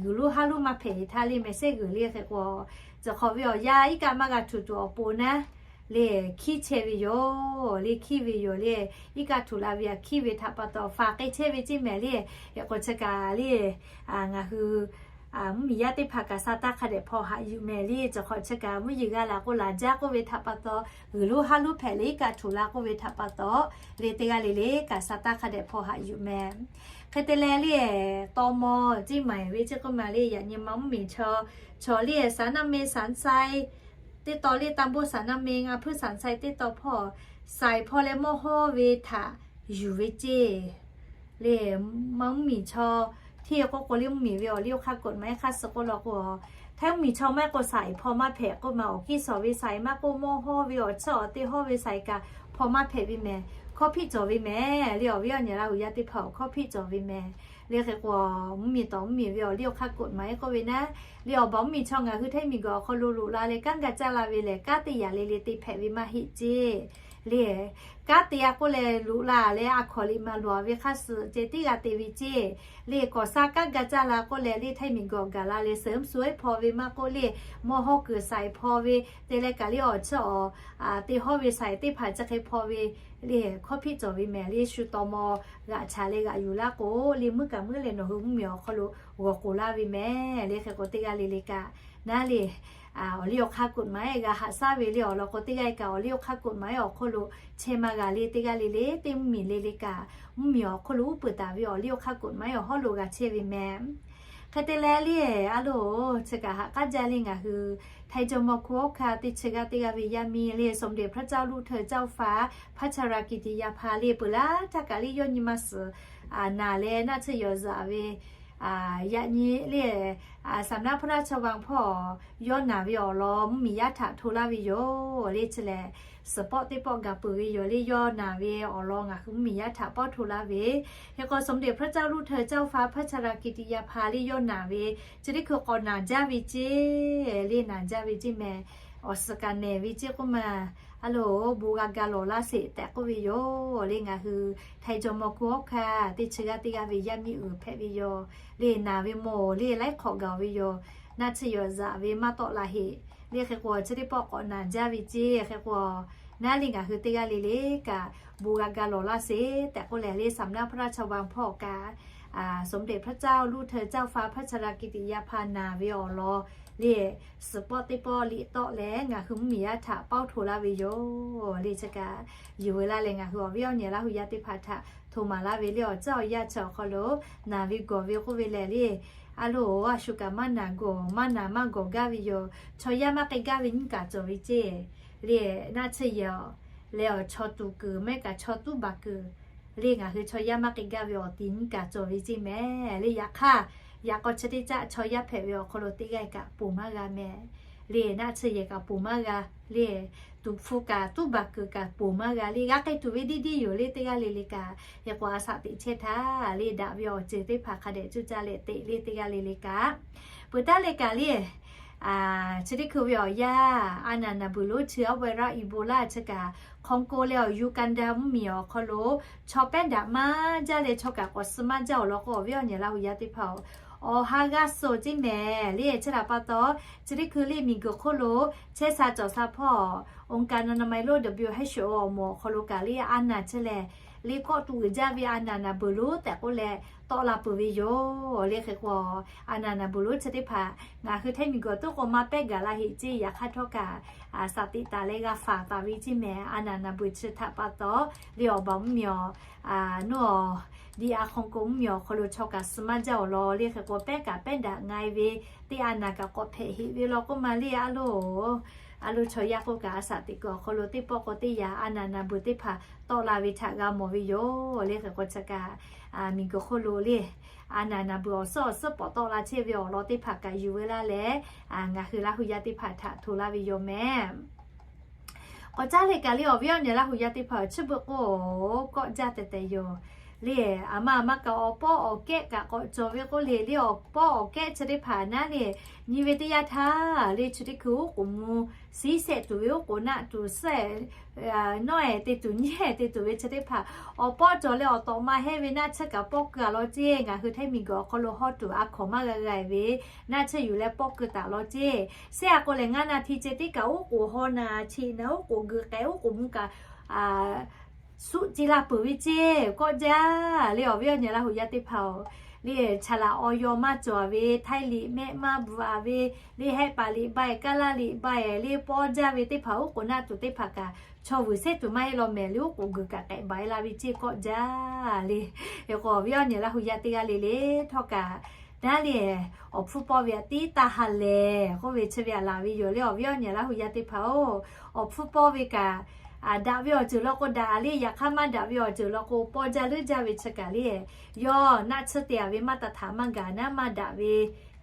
G'uiˬ luˇ haˉ luˇ maˇ hpehꞈ e htaˇ le เมสเซจ g'uiˬ le hk'e k'o, cawˬ hk'awꞈ ve awˬ yanˇ iˉ kaˆ maˇ g'a htuꞈ tuˬ awˬ pon naˉ le hkiˉ chehˇ ve yoˬ le. Hkiˉ ve yoˬ le. Iˉ kaˆ htuꞈ la ve aꞈ hkiˉ ve htaꞈ pa taw faˍ k'ai chehˇ ve ceˇ mehˍ le. Hk'e k'o chi kaꞈ le ngaˬ hui mvuhˇmiˬ yaˇ teˇ hpaˍ kaꞈ sa taˇ hk'a dehꞈ hpaw haꞈ yuˬ mehˍ le. Cawˬ hk'awꞈ chi kaꞈ mvuhˇ yeˬ g'a la k'o laˬ jaˇ k'oˆ ve htaꞈ pa taw, g'uiˬ luˇ haˉ luˇ hpehꞈ leh iˉ kaˆ htuꞈ la k'oˆ ve htaꞈ pa taw le teˇ g'aˇ le le kaꞈ sa taˇ hk'a dehꞈ hpaw haꞈ yuˬ mehˍ. Hk'e te leh le, taw maw ceˇ maˍ ve ceˇ k'oˆ ma le. Yaꞈ nyi ma mvuhˇmiˬ chaw, chaw le สามน้ำเม สามทราย teˇ taw le ตำบลสามน้ำเม ngaˇ hpuiˇ สามทราย teˇ taw hpawˇ saiˍ hpaw leh mawˇ hawˇ ve htaꞈ yuˬ ve ceˇ le. Ma mvuhˇmiˬ chaw hteˇ k'oˆ k'o le mvuhˇmiˬ ve awˬ liˇ awˬ hk'aˇ กฎหมาย hk'aˇ suh k'oˆ law k'o, Htaiˇ mvuhˇmiˬ chaw maˇ heˆ k'o saiˍ hpaw maˇ hpehꞈ k'oˆ ma. Awˬ kiˇ shawˍ ve saiˍ maˇ k'oˆ, mawˇ hawˇ ve awˬ chiˇ awˬ te hawˇ ve saiˍ kaꞈ hpaw maˇ hpehꞈ ve mehˍ. Hkawˇ hpiˆ cawˬ ve mehˍ le. Awˬ viˉ awˬ nyi Laˇ hu yaˇ teˇ hpaˍ awˬ hkawˇ hpiˆ cawˬ ve mehˍ le. Hk'e k'o mvuhˇmiˬ tawˍ mvuhˇmiˬ ve awˬ liˇ awˬ hk'aˇ กฎหมาย k'oˆ ve naˉ le awˬ baˬ mvuhˇmiˬ chaw ngaˬ hui Htaiˇ miˬguiˬ awˬ hk'aw lo loꞈ la leh kanˉ ga caˇ la ve lehˬ, kanˉ teˇ yaꞈ le le te hpehꞈ ve maˇ heˆ ceˇ le. Kanˉ te a k'oˆ leh loꞈ la leh a hkawnˍ liꞈ maˍ loꞈ a ve hk'aˇ suh ceh tiˉ g'a te ve ceˇ le. Kawˍ sa kanˉ ga caˇ la k'oˆ leh le Htaiˇ miˬguiˬ awˬ gaˬ la leh suhˍ mvuhˇ suhˍ ehˉ hpaw ve maˇ k'oˆ le, mawˇ hawˇ kuiˬ saiˍ hpaw ve te leh kaꞈ le awˬ chiˇ awˬ te hawˇ ve saiˍ teˇ hpaˍ chi hk'e hpaw ve le hkawˇ hpiˆ cawˬ ve mehˍ le. Shu taw maw g'aꞈ chaꞈ leh g'aꞈ yuˬ laˇ k'o le meuˇ kaꞈ meuˇ leh nawˬ hui mvuhˇmiˬ awˬ hk'aw lo g'awˬ k'oˍ laˇ ve mehˍ le. Hk'e k'o teˇ g'aˇ le le kaꞈ naˉ le awˬ liˇ awˬ hk'aˇ กฎหมาย g'a haꞈ shaˉ ve le awˬ lawn k'o teˇ g'aˇ kaꞈ awˬ liˇ awˬ hk'aˇ กฎหมาย awˬ hk'aw lo chehˇ maˇ g'a le. Teˇ g'aˇ le le teˇ mvuhˇmiˬ le le kaꞈ mvuhˇmiˬ awˬ hk'aw lo uˉ peunˍ taˍ ve awˬ liˇ awˬ hk'aˇ กฎหมาย awˬ hawˉ lo g'a chehˇ ve mehˍ. Hk'e te leh le, a loˬ chi kaꞈ haꞈ k'aˉ jaˇ le ngaˬ hui Htaiˇ jawˇmawˇ hk'oˆ hawˉ hkanˇ teˇ chi g'aˇ teˇ g'aˇ ve yaˇ miˇ le สมเด็จพระเจ้าลูกเธอเจ้าฟ้าพัชรกิติยาภา le peuˬ laˇ htaˇ kaꞈ le yawˇ nyi ma suhˍ naˬ leh naˆ tsuhˇ yawˬ zaꞈ ve yaꞈ nyi le สำนักพระราชวัง hpawˇ yawˇ naˬ ve awˬ lawn mvuhˇmiˬ yaˇ htaꞈ hto laˇ ve yoˬ le. Chi lehˬ suhˍ pawˆ teˇ pawˆ gaˬ peuˬ ve yoˬ le. Yawˇ naˬ ve awˬ lawn ngaˬ hui mvuhˇmiˬ yaˇ htaꞈ pawˇ hto laˇ ve. Hk'e k'o สมเด็จพระเจ้าลูกเธอเจ้าฟ้าพัชรกิติยาภา le yawˇ naˬ ve chi teˇ hkui k'awꞈ naˬ jaˇ ve ceˇ le, naˬ jaˇ ve ceˇ mehˍ. Awˬ suhˍ kaꞈ nehˬ ve ceˇ k'oˆ ma. A loˬ bon g'a ga lawˬ laˇ sheˍ tehꞈ k'oˆ ve yoˬ le. Ngaˬ hui Htaiˇ jawˇmawˇ hk'oˆ hawˉ hkanˇ teˇ chi g'aˇ teˇ g'aˇ ve yaˇ miˇ uiˍ hpehꞈ ve yoˬ le. Naˬ ve mawˬ le laiˉ hk'awꞈ gaˬ ve yoˬ. Naˆ tsuhˇ yawˬ zaꞈ ve maˇ tawˆ la heˆ le. Hk'e k'o chi teˇ pawˆ k'awꞈ naˬ jaˇ ve ceˇ. Hk'e k'o naˉ le ngaˬ hui teˇ g'aˇ le le kaꞈ bon g'a ga lawˬ laˇ sheˍ tehꞈ k'oˆ leh le สำนักพระราชวัง hpawˇ kaꞈ สมเด็จพระเจ้าลูกเธอเจ้าฟ้าพัชรกิติยาภา naˬ ve awˬ lawn le suhˍ pawˆ teˇ pawˆ liꞈ tawˆ leh ngaˬ hui mvuhˇmiˬ yaˇ htaꞈ pawˇ hto laˇ ve yoˬ le. Chi kaꞈ yuˬ veu laˇ leh ngaˬ hui awˬ viˉ awˬ nyi Laˇ hu yaˇ teˇ hpaˍ htaꞈ hto maˍ laˇ ve le awˬ ceuˬ awˬ yanˇ chi awˬ hk'aw lo naˬ ve gawˬ ve k'oˆ ve lehˬ le, a loˬ a shu kaꞈ maˇ naˬ gawˬ maˇ naˬ maˇ gawˬ gaˇ ve yoˬ. Chaw yaˇ maˇ k'ai gaˇ ve nyiˇ kaꞈ cawˬ ve ceˇ le. Naˆ tsuhˇ yawˬ leh awˬ chaw tuˬ kuiˬ mehˆ kaꞈ chaw tuˉ baˬ kuiˬ le ngaˬ hui chaw yaˇ maˇ k'ai gaˇ ve awˬ ti nyiˇ kaꞈ cawˬ ve ceˇ mehˍ le. Yaꞈ hk'aˇ yaꞈ k'aw chi teˇ caˆ chaw yaˇ hpehꞈ ve awˬ hk'aw lo teˇ g'aˇ kaꞈ ponˬ maˇ g'a mehˍ le naˆ tsuhˇ yehˬ kaꞈ ponˬ maˇ g'a le, tuˍ hpfuh kaꞈ tuˉ baˬ kuiˬ kaꞈ ponˬ maˇ g'a le, g'a k'ai tuˬ ve diˇ diˇ yoˬ le teˇ g'aˇ le le kaꞈ, hk'e k'o a shaꞈ teꞈ chehˇ htaˇ le daꞈ ve awˬ ceuˬ teˇ hpaˍ hk'a dehꞈ cuˇ caˇ leh teꞈ le teˇ g'aˇ le le kaꞈ, peuˬ taˉ leh kaꞈ le chi teˇ hkui ve awˬ yanˇ, a naˍ naˍ beuˬ lonˉ chi awˬ ve raˇ Ebola chi kaꞈ Congo leh awˬ Uganda mvuhˇmiˬ awˬ hk'aw lo chaw pehˉ daꞈ maˇ jaˇ leh chaw kaꞈ k'awꞈ suh maˇ jaˇ awˬ lawn k'o, awˬ viˉ awˬ nyi Laˇ hu yaˇ teˇ hpaˍ-oˬ, awˬ ha g'aˇ suh ceˇ mehˍ le. Chi htaꞈ pa taw, chi teˇ hkui le miˬguiˬ hk'oˆ lo chehˇ sha cawˬ sha hpawˇ, องค์การอนามัยโลก WHO awˬ moˍ awˬ hk'aw lo kaꞈ le a naˍ chi lehˬ, le kawˆ tuˬ uiˍ jaˇ ve a naˍ naˍ beuˬ lonˉ tehꞈ k'oˆ leh tawˆ la peuˬ ve yoˬ le. Hk'e k'o, a naˍ naˍ beuˬ lonˉ chi teˇ hpaˍ ngaˬ hui htaiˇ miˬguiˬ tuˉ k'o maˇ pehˉ gaˬ la heˆ ceˇ. Yaꞈ hk'aˇ htawˇ kaꞈ shaꞈ teꞈ taˍ leh g'a faˍ taˍ ve ceˇ mehˍ. A naˍ naˍ beuˬ chi htaꞈ pa taw, le awˬ baˬ mvuhˇmiˬ awˬ, nuˇ awˬ, D R Congo mvuhˇmiˬ awˬ hk'aw lo chaw kaꞈ suh maˇ jaˇ awˬ lawn le. Hk'e k'o, pehˉ kaꞈ pehˉ daꞈ nga e ve teˇ a naˍ kaꞈ k'awꞈ hpehꞈ heˆ ve law k'oˆ ma le. A lo, a lo chaw yaˇ k'oˆ kaꞈ a shaꞈ teꞈ kuiˬ awˬ hk'aw lo teˇ pawˆ k'o teˇ yaꞈ a naˍ naˍ beuˬ teˇ hpaˍ tawˆ la ve htaꞈ g'a mawˬ ve yoˬ le. Hk'e k'o, chi kaꞈ miˬguiˬ hk'oˆ lo le a naˍ naˍ beuˬ awˬ suhˉ awˬ suhˉ pawꞈ tawˆ la chehˇ ve awˬ lawn teˇ hpaˍ kaꞈ yuˬ ve laˇ leh, ngaˬ hui Laˇ hu yaˇ teˇ hpaˍ htaꞈ hto laˇ ve yoˬ mehˍ. K'awꞈ caˉ leh kaꞈ le awˬ viˉ awˬ nyi Laˇ hu yaˇ teˇ hpaˍ-oˬ, chi beuꞈ k'o kawˆ jaˇ tehˬ tehˬ yoˬ le. A ma a ma kaꞈ awˬ pawˆ awˬ kehˉ kaꞈ k'awꞈ cawˬ ve k'oˆ le le, awˬ pawˆ awˬ kehˉ chi teˇ hpaˍ naˉ le, nyi ve teˇ yanˇ htaˇ le chi teˇ hkui oˉ k'oˍ mvuh siˉ shehˆ tuˬ ve oˉ k'oˍ naˆ tuˬ suhˉ nawˉ ehˍ te tuˬ nyiˇ ehˍ te tuˬ ve chi teˇ hpaˍ awˬ pawˆ cawˬ leh awˬ tawꞈ ma hehˇ ve naˆ tsuhˇ kaꞈ pawˆ keu a law ceˇ. Ngaˬ hui htaiˇ miˬguiˬ awˬ hk'aw lo hawˇ tuˬ a hkawnˍ maˇ g'a g'a ve naˆ tsuhˇ yuˬ leh pawˆ keu taˍ law ceˇ. Shehˆ a k'o lehˬ ngaˇ naˍ hti ceh tiˉ kaꞈ oˉ k'oˍ haw naˍ cheꞈ naˍ oˉ k'oˍ geuꞈ k'ehꞈ oˉ k'oˍ mvuh kaꞈ suˆ ce la peuˬ ve ceˇ. Kawˆ jaˇ le awˬ viˉ awˬ nyi Laˇ hu yaˇ teˇ hpaˍ-oˬ, le chaˬ laꞈ awˬ yaw maˇ cawˬ ve, htaiˇ liꞈ mehˆ maˇ bvuhꞈ a ve, le hehˆ paˍ liꞈ ba e kaˇ laˇ liꞈ ba e le pawˆ jaˇ ve teˇ hpaˍ oˉ k'oˍ naˆ tuˬ teˇ hpaˍ kaꞈ chaw vuiˬ sehˉ tuˬ maˇ heˆ law mehˍ le, oˉ k'oˍ geuꞈ kaꞈ k'ehꞈ baˬ e la ve ceˇ. Kawˆ jaˇ le. Hk'e k'o awˬ viˉ awˬ nyi Laˇ hu yaˇ teˇ g'aˇ le le htawˇ kaꞈ naˉ le awˬ hpfuhˇ pawˇ ve aꞈ tiˉ taˇ ha lehˬ k'oˆ ve chi ve aꞈ laˬ ve yoˬ le awˬ viˉ awˬ nyi Laˇ hu yaˇ teˇ hpaˍ-oˬ. Awˬ hpfuhˇ pawˇ ve kaꞈ daꞈ ve awˬ ceuˬ law k'o daꞈ le, yaꞈ hk'aˇ maˇ daꞈ ve awˬ ceuˬ law k'o pawˇ jaˇ leuˉ jaˇ ve chi kaꞈ le, yawˇ naˆ tsuhˇ te a ve maˇ taꞈ htaꞈ maˇ gaˬ naˉ maˇ daꞈ ve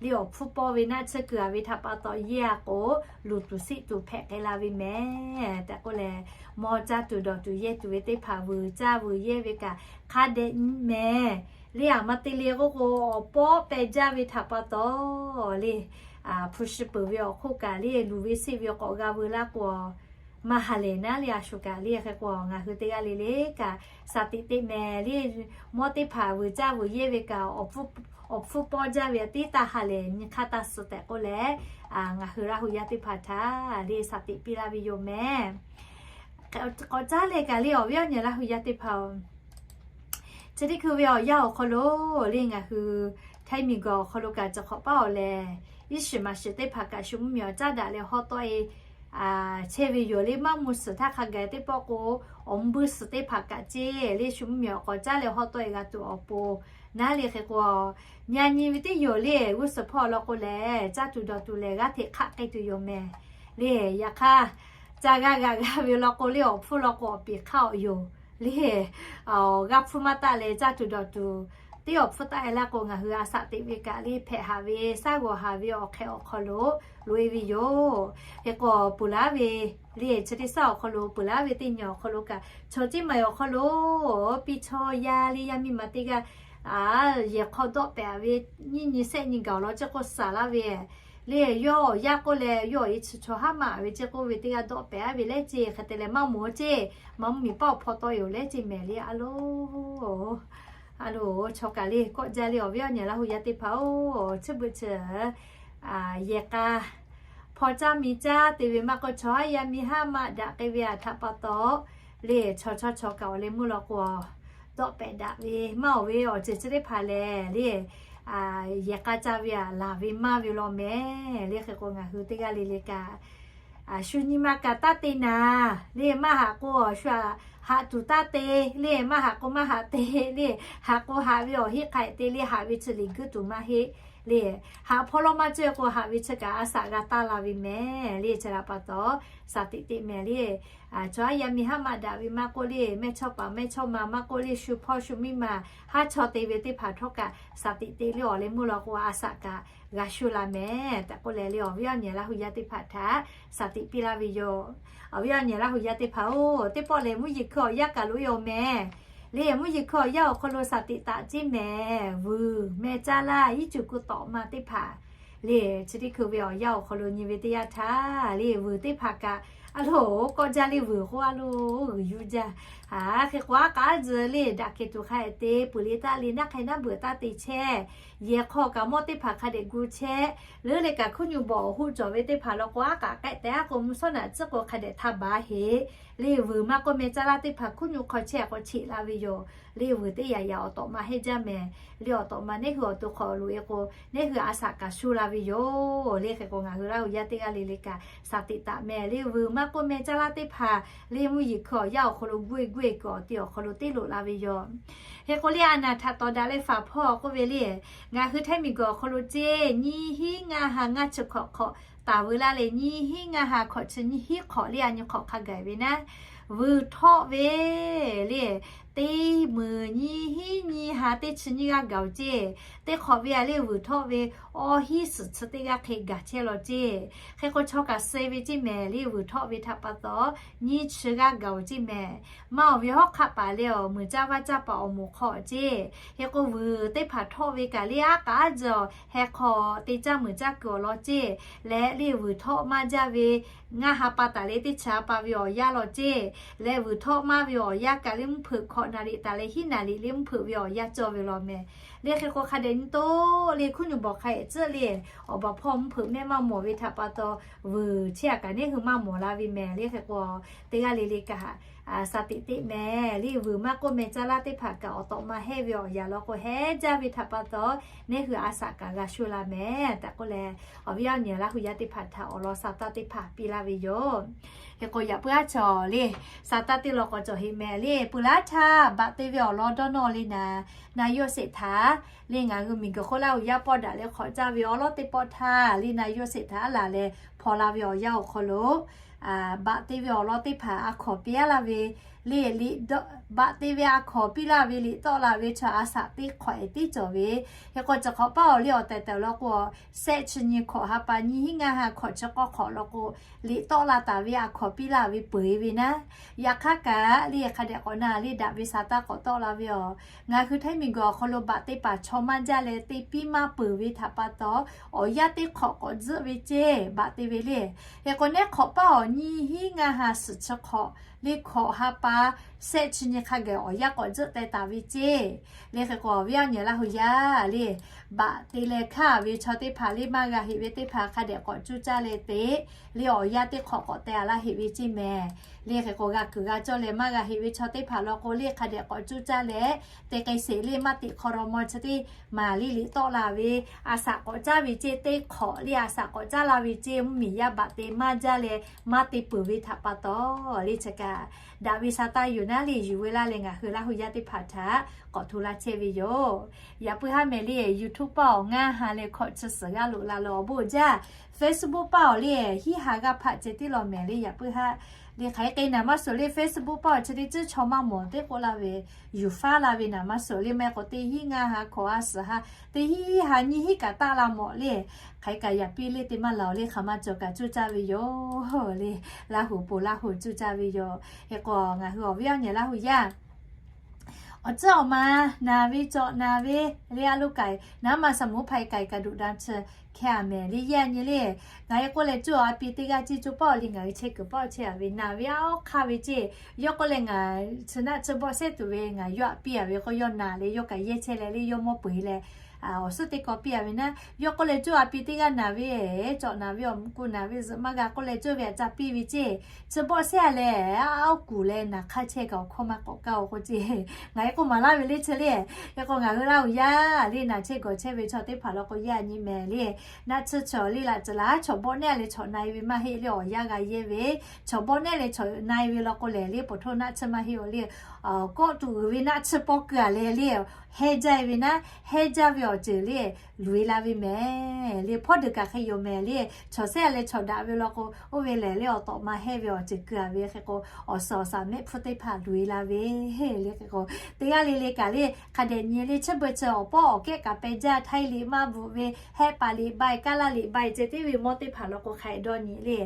le awˬ hpfuhˇ pawˇ ve naˆ tsuhˇ keu a ve htaꞈ pa taw yehˇ a k'o luˬ tuˬ siˆ tuˬ hpehꞈ k'ai la ve mehˍ tehꞈ k'oˆ leh, mawˇ caˇ tuˬ dawˬ tuˬ yehˇ tuˬ ve teˇ hpaˍ vuiˬ caˇ vuiˬ yehˇ ve kaꞈ hk'a dehꞈ nyi mehˍ. Le aˬ ma te le k'oˆ k'o awˬ pawˆ peh jaˇ ve htaꞈ pa taw le, hpu shi peuˬ ve awˬ hk'oˆ kaꞈ le luˬ ve siˆ ve k'awꞈ g'a veu laˇ k'o maˇ ha lehˬ naˉ le a shu kaꞈ le. Hk'e k'o ngaˬ hui teˇ g'aˇ le le kaꞈ shaˍ tiꞈ teˇ mehˍ le, mawˇ teˇ hpaˍ vuiˬ caˇ vuiˬ yehˇ ve kaꞈ awˬ hpfuhˇ pawˇ jaˇ ve aꞈ tiˉ taˇ ha lehˬ nyi hk'aˇ taˇ suh tehꞈ k'oˆ leh, ngaˬ hui Laˇ hu yaˇ teˇ hpaˍ htaꞈ le shaˍ tiꞈ piˇ laˇ ve yoˬ mehˍ. K'awꞈ caˉ leh kaꞈ le awˬ viˉ awˬ nyi Laˇ hu yaˇ teˇ hpaˍ-oˬ, chi teˇ hkui ve awˬ yanˇ awˬ hk'aw lo le ngaˬ hui htaiˇ miˬguiˬ awˬ hk'aw lo kaꞈ cawˬ hk'awꞈ paˉ awˬ lehˬ, iˉ shiˍ maˍ shiˍ teˇ hpaˍ kaꞈ shu mvuhˇmiˬ awˬ caˉ daꞈ leh hawˉ tawˆ e chehˇ ve yoˬ le. Maˇ mvuh suhˍ htaˇ hk'a gaˬ teˇ pawˆ k'o awˬ mvuh suhˍ teˇ hpaˍ kaꞈ ceˇ le shu mvuhˇmiˬ awˬ k'awꞈ caˉ leh hawˉ tawˆ e g'a tuˬ awˬ pon naˉ le. Hk'e k'o nyi nyi ve teˇ yoˬ le g'uˇ suhˍ hpawˇ law k'o lehˬ caˇ tuˬ dawˬ tuˬ lehˬ g'aˇ hteꞈ hk'aˆ k'ai tuˬ yoˬ mehˍ le. Yaꞈ hk'aˇ ca g'a g'aꞈ g'a ve law k'o le awˬ hpfuhˇ law k'o awˬ piˍ hk'aˇ awˬ yoˬ le. G'aˇ hpfuhˇ maˇ taˆ leh caˇ tuˬ dawˬ tuˬ teˇ awˬ hpfuhˇ taˆ e laˇ k'o ngaˬ hui a shaꞈ teꞈ ve kaꞈ le hpehꞈ haˍ ve shaˉ g'awˬ haˍ ve awˬ hk'e awˬ hk'aw lo loꞈ e ve yoˬ. Hk'e k'o peuˬ laˇ ve le chi teˇ shaˉ awˬ hk'aw lo peuˬ laˇ ve teˇ nyi awˬ hk'aw lo kaꞈ chaw ceˇ maˬ awˬ hk'aw lo piˇ chaw yaˇ le yaˇ miˇ ma teˇ g'aˇ yehˬ hk'aw dawˆ pehˍ ve nyiˇ nyi shehˆ nyi gaˬ awˬ lawn ceˇ k'oˆ saˍ laˇ ve le. Yawˇ awˬ yanˇ k'oˆ leh yawˇ awˬ e chi chaw haˉ maˇ ve ceˇ k'oˆ ve teˇ g'aˇ dawˆ pehˍ a ve lehˉ ceˇ hk'e te leh maˇ mawˬ ceˇ. Maˇ mvuhˇmiˬ paˆ awˬ hpawˇ tawˆ e yoˬ lehˉ ceˇ mehˍ le a lo. A lo, chaw kaꞈ le kawˆ jaˇ le awˬ viˉ awˬ nyi Laˇ hu yaˇ teˇ hpaˍ-oˬ, chi beuꞈ chi yehˬ k'a hpaw caˇ mi caˇ te ve maˇ k'oˆ chaw haˉ yaˇ miˇ haˉ maˇ daꞈ k'ai ve aꞈ htaꞈ pa taw le chaw chaw chaw kaꞈ awˬ leh meuˇ law k'o dawˆ pehˍ daꞈ ve maˇ awˬ ve awˬ ceuˬ chi teˇ hpaˍ lehˬ le yehˬ k'a caˇ ve aꞈ laˬ ve maˇ ve law mehˍ le. Hk'e k'o ngaˬ hui teˇ g'aˇ le le kaꞈ shu nyi ma kaꞈ taˇ te naˍ le, maˇ haꞈ k'o shu haꞈ tuˬ taˇ te le, maˇ haꞈ k'o maˇ haꞈ te le, haꞈ k'o haꞈ ve awˬ heˆ hk'a te le, haꞈ ve chi liꞈ guiˇ tuˬ maˇ heˆ le. Haꞈ hpawˇ lawˇ maˇ cawˇ k'o, haꞈ ve chi kaꞈ a shaꞈ g'a taˇ la ve mehˍ le. Chi htaꞈ pa taw, shaˍ tiꞈ teꞈ mehˍ le. Chaw haˉ yaˇ miˇ haˉ maˆ daꞈ ve maˇ k'oˆ le, mehˇchawˇpaˍ mehˇchawˇma maˇ k'oˆ le, shu hpawˇ shu miˇ ma haˉ chaw te ve teˇ hpaˍ htawˇ kaꞈ shaˍ tiꞈ teꞈ le awˬ leh meuˇ law k'o, a shaꞈ kaꞈ g'a shu la mehˍ tehꞈ k'oˆ leh le, awˬ viˉ awˬ nyi Laˇ hu yaˇ teˇ hpaˍ htaꞈ shaˍ tiꞈ piˇ laˇ ve yoˬ. Awˬ viˉ awˬ nyi Laˇ hu yaˇ teˇ hpaˍ-oˬ, teˇ pawˆ lehˬ mvuhˇ yeˬ hkui awˬ yanˇ kaꞈ loꞈ e awˬ mehˍ le. Mvuhˇ yeˬ hkui awˬ yanˇ awˬ hk'aw lo shaˍ tiꞈ taꞈ ceˇ mehˍ. Vuiˬ meh caˇ laˇ iˉ cuˬ ku tawꞈ ma teˇ hpaˍ le, chi teˇ hkui ve awˬ yanˇ awˬ hk'aw lo nyi ve teˇ yanˇ htaˇ le, vuiˬ teˇ hpaˍ kaꞈ a loˍ kawˆ jaˇ le, vuiˬ k'oˆ a loˍ g'uiˬ yuˇ jaˇ. Hk'e k'o, aˉ k'aˉ tzuhˬ le daꞈ kehˬ tuˬ hk'a hehꞈ te, peuˬ le taˇ le, naˆ hk'e naˆ beuꞈ taˇ te chehˇ, yehˬ hk'aw kaꞈ mawˇ teˇ hpaˍ hk'a dehꞈ gu chehˇ, leuˉ leh kaꞈ hkuˇ nyu bawˬ hoˆ cawˬ ve teˇ hpaˍ law k'o, aˉ k'aꞈ k'ehˆ tehꞈ a k'o, mvuhˇ shawˉ naꞈ tcuhˉ k'o hk'a dehꞈ htaˇ baˬ heˍ le. Vuiˬ maˇ k'oˆ meh caˇ laˇ teˇ hpaˍ hkuˇ nyu hk'aw chehˇ k'o cheꞈ la ve yoˬ le. Vuiˬ teˇ yaꞈ yaꞈ awˬ tawꞈ ma heˆ jaˇ mehˍ le. Awˬ tawꞈ ma neˇ hui awˬ to hk'aw loꞈ e k'o, neˇ hui a shaꞈ kaꞈ shu la ve yoˬ le. Hk'e k'o, ngaˬ hui Laˇ hu yaˇ teˇ g'aˇ le le kaꞈ shaˍ tiꞈ taꞈ mehˍ le. Vuiˬ maˇ k'oˆ meh caˇ laˇ teˇ hpaˍ le, mvuhˇ yeˬ hkui awˬ yanˇ awˬ hk'aw lo guˇ e guˇ e kuiˬ awˬ ti awˬ hk'aw lo teˇ loꞈ la ve yoˬ. Hk'e k'o le, a naˍ htaꞈ tawˍ daꞈ leh faˍ hpawˇ k'oˆ ve le, ngaˬ hui Htaiˇ miˬguiˬ awˬ hk'aw lo ceˇ, nyiˇ hinˉ ngaˇ ha ngaˇ chi hkawꞈ hk'awꞈ taˍ veu laˇ leh, nyiˇ hinˉ ngaˇ ha hkawꞈ chi nyiˇ hinˉ hk'awꞈ le, a nyi hk'awꞈ hk'a gaˬ ve naˉ, vuiˬ htawˆ ve le, teˇ meunˍ nyiˇ hinˉ nyiˇ ha teˇ chi nyiˇ g'aˇ gaˬ-oˬ ceˇ. Teˇ hk'awꞈ ve a le, vuiˬ htawˆ ve awˇ hinˉ suhˍ chi teˇ g'aˇ hk'e gaˬ chehˇ law ceˇ. Hk'e k'o, chaw kaꞈ suh ve ceˇ mehˍ le. Vuiˬ htawˆ ve htaꞈ pa taw, nyiˇ chi g'aˇ gaˬ-oˬ ceˇ mehˍ. Maˇ awˬ ve hawˉ hk'aˆ paˍ le awˬ, muiˬ caˇ vaˇ caˇ paˍ awˬ moˍ hk'aw ceˇ. Hk'e k'o, vuiˬ teˇ hpaˍ htawˆ ve kaꞈ le, aˉ k'aˉ tzuhˬ heh hk'aw te caˇ muiˬ caˇ kuiˬ awˬ lawn ceˇ. Leh le vuiˬ htawˆ maˇ jaˇ ve ngaˇ ha pa taˍ leh teˇ chi ha pa ve awˬ yanˇ law ceˇ. Leh vuiˬ htawˆ maˇ ve awˬ yanˇ kaꞈ le mvuhˇ hpeuꞈ hkawꞈ naˍ riˍ taˍ leh hiˉ naˍ riˍ le mvuhˇ hpeuꞈ ve awˬ yanˇ cawˇ ve law mehˍ. Le hk'e k'o, hk'a dehꞈ nyi toˆ le hkuˇ nyu bawˬ hk'a hehꞈ tcuhˉ le, awˬ baˬ hpawˇ mvuhˇ hpeuꞈ mehˆ maˇ mawˬ ve htaꞈ pa taw, vuiˬ chehˇ a kaꞈ neˇ hui maˇ mawˬ la ve mehˍ le. Hk'e k'o, teˇ g'aˇ le le kaꞈ shaˍ tiꞈ teꞈ mehˍ le. Vuiˬ maˇ k'oˆ meh caˇ laˇ teˇ hpaˍ kaꞈ awˬ tawꞈ ma hehˇ ve awˬ yanˇ law k'o, hehˉ jaˇ ve htaꞈ pa taw, neˇ hui a shaꞈ kaꞈ g'a shu la mehˍ tehꞈ k'oˆ leh, awˬ viˉ awˬ nyi Laˇ hu yaˇ teˇ hpaˍ htaꞈ awˬ lawn sa taˇ teˇ hpaˍ piˇ laˇ ve yoˬ. Hk'e k'o, yaꞈ puiˉ aˉ cawˬ le, sa taˇ teˇ law k'awꞈ cawˬ heꞈ mehˍ le. Peuˬ laˇ htaˇ baꞈ te ve awˬ lawn dawˇ nawˇ le naˍ, naˍ Yoˇsehꞈ htaꞈ le ngaˬ hui miˬguiˬ hk'oˆ Laˇ hu yaˇ pawˆ daꞈ leh hk'awꞈ caˇ ve awˉ lawˉ teˇ pawˆ htaˇ le, naˍ Yoˇsehꞈ htaꞈ aˉ laˬ leh hpaw la ve awˬ yanˇ awˬ hk'aw lo, baꞈ te ve awˬ lawn teˇ hpaˍ a hkawˍ piˇ aˉ laˇ ve le, liꞈ dawˆ, baꞈ te ve a hkawˍ piˇ laˇ ve liꞈ tawˆ la ve chaw a shaꞈ teˇ hk'awꞈ ehˍ tiˉ cawˬ ve. Hk'e k'o, chi hk'awꞈ paˇ awˬ le awˬ tehˬ tehˬ law k'o, sehˆ chi nyi hkawꞈ ha pa nyiˇ hinˉ ngaˇ ha hkawꞈ chi k'awˇ hk'awꞈ law k'o, liꞈ tawˆ la taˍ ve a hkawˍ piˇ laˇ ve peuˬ e ve naˉ. Yaꞈ hk'aˇ kaꞈ le, hk'a dehꞈ k'awꞈ na le, daꞈ ve sa taˇ k'awꞈ tawˆ la ve aˬ. Ngaˬ hui Htaiˇ miˬguiˬ awˬ hk'aw lo baꞈ te paˍ chaw maˇ jaˇ leh te piˇ maˇ peuˬ ve htaꞈ pa taw, awˬ yanˇ teˇ hk'awꞈ k'awꞈ tzuhˆ ve ceˇ baꞈ te ve le. Hk'e k'o, neˉ hk'awꞈ paˇ awˬ nyiˇ hinˉ ngaˇ ha suhˍ chi hk'awꞈ le hkawꞈ ha pa sehˆ chi nyi hk'a gaˬ awˬ yanˇ k'awꞈ tzuhˆ teh taˍ ve ceˇ. Le hk'e k'o, awˬ viˉ awˬ nyi Laˇ hu yaˇ le, baꞈ te leh hkaˇ ve chaw teˇ hpaˍ le, maˇ g'a heꞈ ve teˇ hpaˍ hk'a dehꞈ k'awꞈ cuˇ caˇ leh te le, awˬ yanˇ teˇ hk'awꞈ k'awꞈ teh a laˇ heꞈ ve ceˇ mehˍ. Le hk'e k'o, g'a kuiˬ g'a cawˇ leh maˇ g'a heꞈ ve chaw teˇ hpaˍ law k'o le, hk'a dehꞈ k'awꞈ cuˇ caˇ leh, te k'ai sheˍ le, maˇ teꞈ hk'aw raw maw chi teˇ maˍ le, liꞈ tawˆ la ve a shaꞈ k'awꞈ caˇ ve ceˇ, teˇ hk'awꞈ le a shaꞈ k'awꞈ caˇ la ve ceˇ, mvuhˇmiˬ yaˇ baꞈ te maˇ jaˇ leh maˇ te peuˬ ve htaꞈ pa taw, le chi kaꞈ daꞈ ve sa taˇ yuˬ naˉ le, yuˬ ve laˇ leh ngaˬ hui Laˇ hu yaˇ teˇ hpaˍ htaꞈ k'awꞈ hto laˇ chehˇ ve yoˬ. Yaꞈ puiˉ haˉ mehˍ le, YouTube paˇ awˬ ngaˇ ha leh hkawꞈ chi suhˍ g'aˇ loꞈ la lo awˬ bon jaˇ. Facebook paˇ awˬ le, hiˉ ha g'aˇ hpaˆ ceh tiˉ law mehˍ le. Yaꞈ puiˉ haˉ le, hk'aˬ hk'e k'ai naˍ maˇ suhˍ le, Facebook paˇ awˬ chi teˇ ceuˬ chaw maˇ mawˬ teˇ k'oˆ laˇ ve, yuˬ faˉ laˇ ve naˍ maˇ suhˍ le. Maˇ heˆ k'o, teˇ hinˉ ngaˇ ha hkawꞈ ha suhˍ ha, teˇ hinˉ ha nyiˇ hinˉ kaꞈ taˆ la mawˬ le. Hk'aˬ hk'e kaꞈ yaꞈ piˇ le, te maˇ laˬ le, hk'aˬ ma cawˬ kaꞈ cuˇ caˇ ve yoˬ le. Laˇ hu po Laˇ hu cuˇ caˇ ve yoˬ. Hk'e k'o, ngaˬ hui awˬ viˉ awˬ nyi Laˇ hu yaˇ awˬ tcuhˉ awˬ ma naˍ ve cawꞈ naˍ ve le, a lo k'ai naˉ ma saˍ muˍ hpaˇ k'ai kaꞈ duꞈ da chi hkeh a mehˍ le, yaˇ nyi le. Ngaˬ e k'oˆ leh cuˇ a pi teˇ g'aˇ ceˇ, co paˇ awˬ le ngaˬ hui chehˇ kuiˬ paˇ awˬ chehˇ a ve naˍ ve a oˇ hk'aˇ ve ceˇ. Yawˇ k'oˆ leh ngaˬ chi naˆ chi bawˆ sehˉ tuˬ ve ngaˬ yawˇ aꞈ piˇ a ve k'o, yawˇ naˍ leh yawˇ kaꞈ yehˇ chehˇ leh le, yawˇ mawˇ peu eˬ leh awˬ suhˉ teˇ kaw piˇ a ve naˉ. Yawˇ k'oˆ leh cuˇ a pi teˇ g'aˇ naˍ ve, cawꞈ naˍ ve, awˬ kuˬ naˍ ve, zuhꞈ maˇ g'a k'oˆ leh cuˇ ve aꞈ ca piˇ ve ceˇ. Chi bawˆ sehˉ a leh, a oˇ kuˬ leh naˍ hk'aˇ chehˇ kaꞈ awˬ hkawˇ maˇ k'awꞈ kaˇ-oˬ k'o ceˇ. Ngaˬ e k'oˆ maˍ laˇ ve le chi le. Hk'e k'o, ngaˬ hui Laˇ hu yaˇ le, naˍ chehˇ gawˬ chehˇ ve chaw teˇ hpaˍ law k'o, yaˇ nyi mehˍ le. Naˆ tsuhˇ chaw le, laꞈ tcuhˉ laˬ chaw bawˆ nehˇ leh chaw na e ve maˇ heˆ le, awˬ yanˇ g'a yehˇ ve. Chaw bawˆ nehˇ leh chaw na e ve law k'o lehˬ le, poˬ htoˇ naˆ tsuhˇ maˇ heˆ-oˬ le. Kawˆ tuˬ g'uiˬ ve naˆ tsuhˇ pawˇ keu a leh le, heh jaˇ e ve naˉ, heh jaˇ ve awˬ ceuˬ le, luˬ e la ve mehˍ le. Hpawˇ deuˬ kaꞈ hk'e yoˬ mehˍ le. Chaw shehˆ a leh chaw daꞈ ve law k'o, oˇ ve lehˬ le awˬ tawꞈ ma heˆ ve awˬ ceuˬ keu a ve hk'e k'o, awˬ suhˍ awˬ shaˍ mehˆ hpfuhˇ teˇ hpaˍ luˬ e la ve le. Hk'e k'o, teˇ g'aˇ le le kaꞈ le hk'a dehꞈ nyi le, chi beuꞈ chi awˬ pawˆ awˬ kehˉ kaꞈ peh jaˇ, Htaiˇ liꞈ maˇ bvuhꞈ ve, Hehˆ paˍ liꞈ baiˇ, Kaˉlaˇ liꞈ baiˇ ceh teˇ ve mawˇ teˇ hpaˍ law k'o hk'a dawˇ nyi le.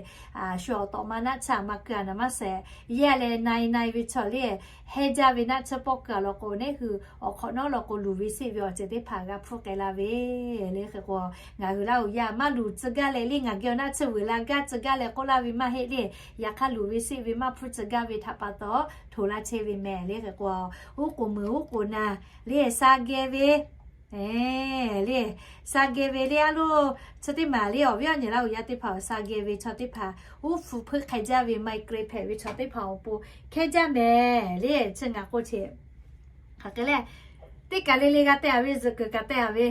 Shu awˬ tawꞈ ma naˆ tsuhˇ a ma keu a naˍ maˇ shehˍ. Yehˇ leh na e na e ve chaw le, hehnˇ jaˇ ve naˆ tsuhˇ pawˆ keu a law k'o, neˉ hui awˬ hk'awꞈ nawˉ law k'o luˬ ve seˆ ve awˬ ceuˬ teˇ hpaˍ g'a hpfuhˇ k'ai la ve le. Hk'e k'o, ngaˬ hui laˇ hui yaˇ maˇ luˬ tcuh gaˇ leh le, ngaˬ geh awˬ naˆ tsuhˇ vuiˬ la gaˇ tcuh gaˇ leh k'oˆ laˇ ve maˇ heˆ le. Yaꞈ hk'aˇ luˬ ve seˆ ve maˇ hpfuhˇ tcuh gaˇ ve htaꞈ pa taw, hto laˇ chehˇ ve mehˍ le. Hk'e k'o, uˉ k'oˍ muiˬ uˉ k'oˍ naˍ le, sha geh ve le, sha geh ve le a loˬ, chi teˇ maˬ le awˬ viˉ awˬ nyi laˇ hui yaˇ teˇ hpaˍ awˬ sha geh ve chaw teˇ hpaˍ, uˉ hpu hpeuˆ hk'a jaˇ ve migraine hpehꞈ ve chaw teˇ hpaˍ awˬ pon hkehˇ jaˇ mehˍ le. Chi ngaˬ k'o che hk'aˬ hk'e le, teˇ kaˬ le le g'a teh a ve, zuhꞈ kuiˬ kaꞈ teh a ve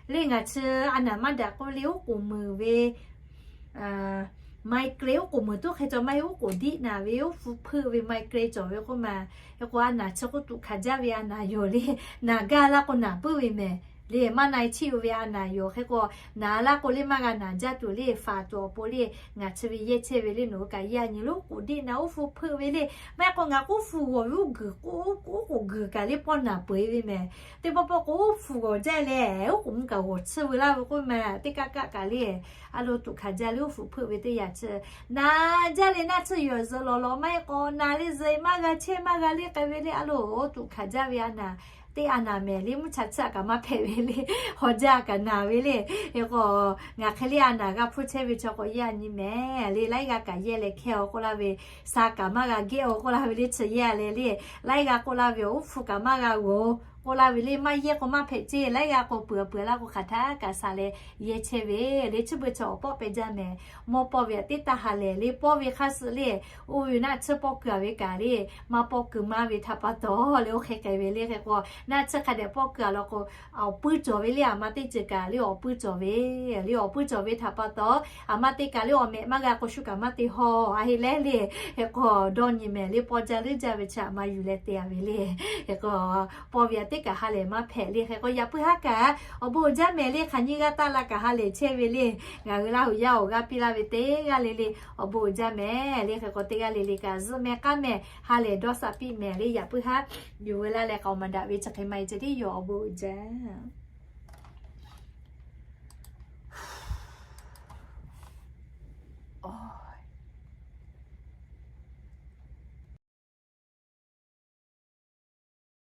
le. Ngaˬ chi a naˍ maˇ daꞈ k'oˆ le, uˉ k'oˍ muiˬ ve migraine, uˉ k'oˍ muiˬ tuˉ hk'e cawˬ maˇ heˆ, uˉ k'oˍ diˆ naˍ ve, uˉ hpu hpeuˆ ve migraine cawˬ ve k'oˆ ma. Hk'e k'o a naˍ chi k'oˆ tuꞈ hkanˍ jaˇ ve a naˍ yoˬ le. Naˍ gaˇ laˇ k'o naˍ puiˉ ve mehˍ le. Maˇ na e chiˆ ve a naˍ yoˬ. Hk'e k'o naˍ laˇ k'o le maˇ g'a naˍ jaˇ tuˬ le, faˍ tuˬ awˬ pon le. Ngaˬ chi ve yehˇ chehˇ ve le, nawˬ hui kaꞈ yaˇ nyi lo, uˉ k'oˍ diˆ naˍ uˉ hpu hpeuˆ ve le. Maˇ heˆ k'o ngaˬ k'o uˉ hpu g'awˬ ve, uˉ k'oˍ g'uiˬ kaꞈ le pawˇ naˍ peu eˬ ve mehˍ. Teˇ pawˆ pawˆ k'o uˉ hpu g'awˬ jaˇ leh uˉ k'oˍ mvuhˇ kaꞈ g'awˬ tsuhˇ ve laˇ ve k'oˆ ma. Teˇ kaˆ kaˆ kaꞈ le a loˬ tuꞈ hkanˍ jaˇ le, uˉ hpu hpeuˆ ve teˇ yanˇ chi naˍ jaˇ leh naˆ tsuhˇ yuˬ zuhꞈ lawˬ lawˬ maˇ heˆ k'o naˍ le zuhꞈ maˇ g'a chehˇ maˇ g'a le k'ai ve le a loˬ, tuꞈ hkanˍ jaˇ ve a naˍ teˇ a naˍ mehˍ le. Mvuhˇ cha tsuhˇ a kaꞈ maˇ hpehꞈ ve le, haw jaˇ a kaꞈ naˍ ve le. Hk'e k'o ngaˬ hk'e le a naˍ g'a hpfuhˇ chehˇ ve chaw k'o yaˇ nyi mehˍ le. Laiˉ g'aˇ kaꞈ yehˇ leh hkehˇ-aw k'oˆ laˇ ve, sha kaꞈ maˇ g'a gehˇ-aw k'oˆ laˇ ve le, chi yehˇ leh le. Laiˉ g'aˇ k'oˆ laˇ ve, uˉ hpu kaꞈ maˇ g'a g'awˬ k'oˆ laˇ ve le, maˇ yehˇ k'o maˇ hpehꞈ ceˇ. Laiˉ g'aˇ k'o peuˬ peuˬ laˇ k'o hk'aˬ htaˇ kaꞈ sha leh yehˇ chehˇ ve le. Chi beuꞈ chi awˬ pawˆ peh jaˇ mehˍ. Mawˇ pawˆ ve aꞈ teˇ taˇ ha lehˬ le, pawˇ ve hk'aˇ suh le, oˇ ve naˆ tsuhˇ pawˆ keu a ve kaꞈ le, maˇ pawˆ keu maˇ ve htaꞈ pa taw le, oˇ hk'e k'ai ve le. Hk'e k'o naˆ tsuhˇ hk'a dehꞈ pawˆ keu a law k'o, awˬ puiˉ cawˬ ve le, aˬ ma teˇ ceuˬ kaꞈ le awˬ puiˉ cawˬ ve le. Awˬ puiˉ cawˬ ve htaꞈ pa taw, aˬ ma teˇ kaꞈ le awˬ mehꞈ maˇ g'a k'o shu kaꞈ maˇ te haw a heˆ leh le. Hk'e k'o dawˇ nyi mehˍ le, pawˇ jaˇ leuˉ jaˇ ve chi aˬ ma yuˬ leh te a ve le. Hk'e k'o pawˇ ve aꞈ teˇ kaꞈ ha lehˬ maˇ hpehꞈ le. Hk'e k'o yaꞈ puiˉ haˉ kaꞈ awˬ bon uiˍ jaˇ mehˍ le. Hk'aˬ nyiˇ g'aˇ taˆ la kaꞈ ha lehˬ chehˇ ve le. Ngaˬ hui laˇ hui yaˇ awˬ g'aˇ piˇ laˇ ve teˇ g'aˇ le le, awˬ bon uiˍ jaˇ mehˍ le. Hk'e k'o teˇ g'aˇ le le kaꞈ zuhꞈ mehˍ k'aˉ mehˍ, ha lehˬ dawˇ shaˍ piˇ mehˍ le. Yaꞈ puiˉ haˉ yuˬ ve laˇ leh k'aoˍ maˍ daꞈ ve chi hk'e maˇ heˆ ceh tiˉ yoˬ. Awˬ bon uiˍ jaˇ.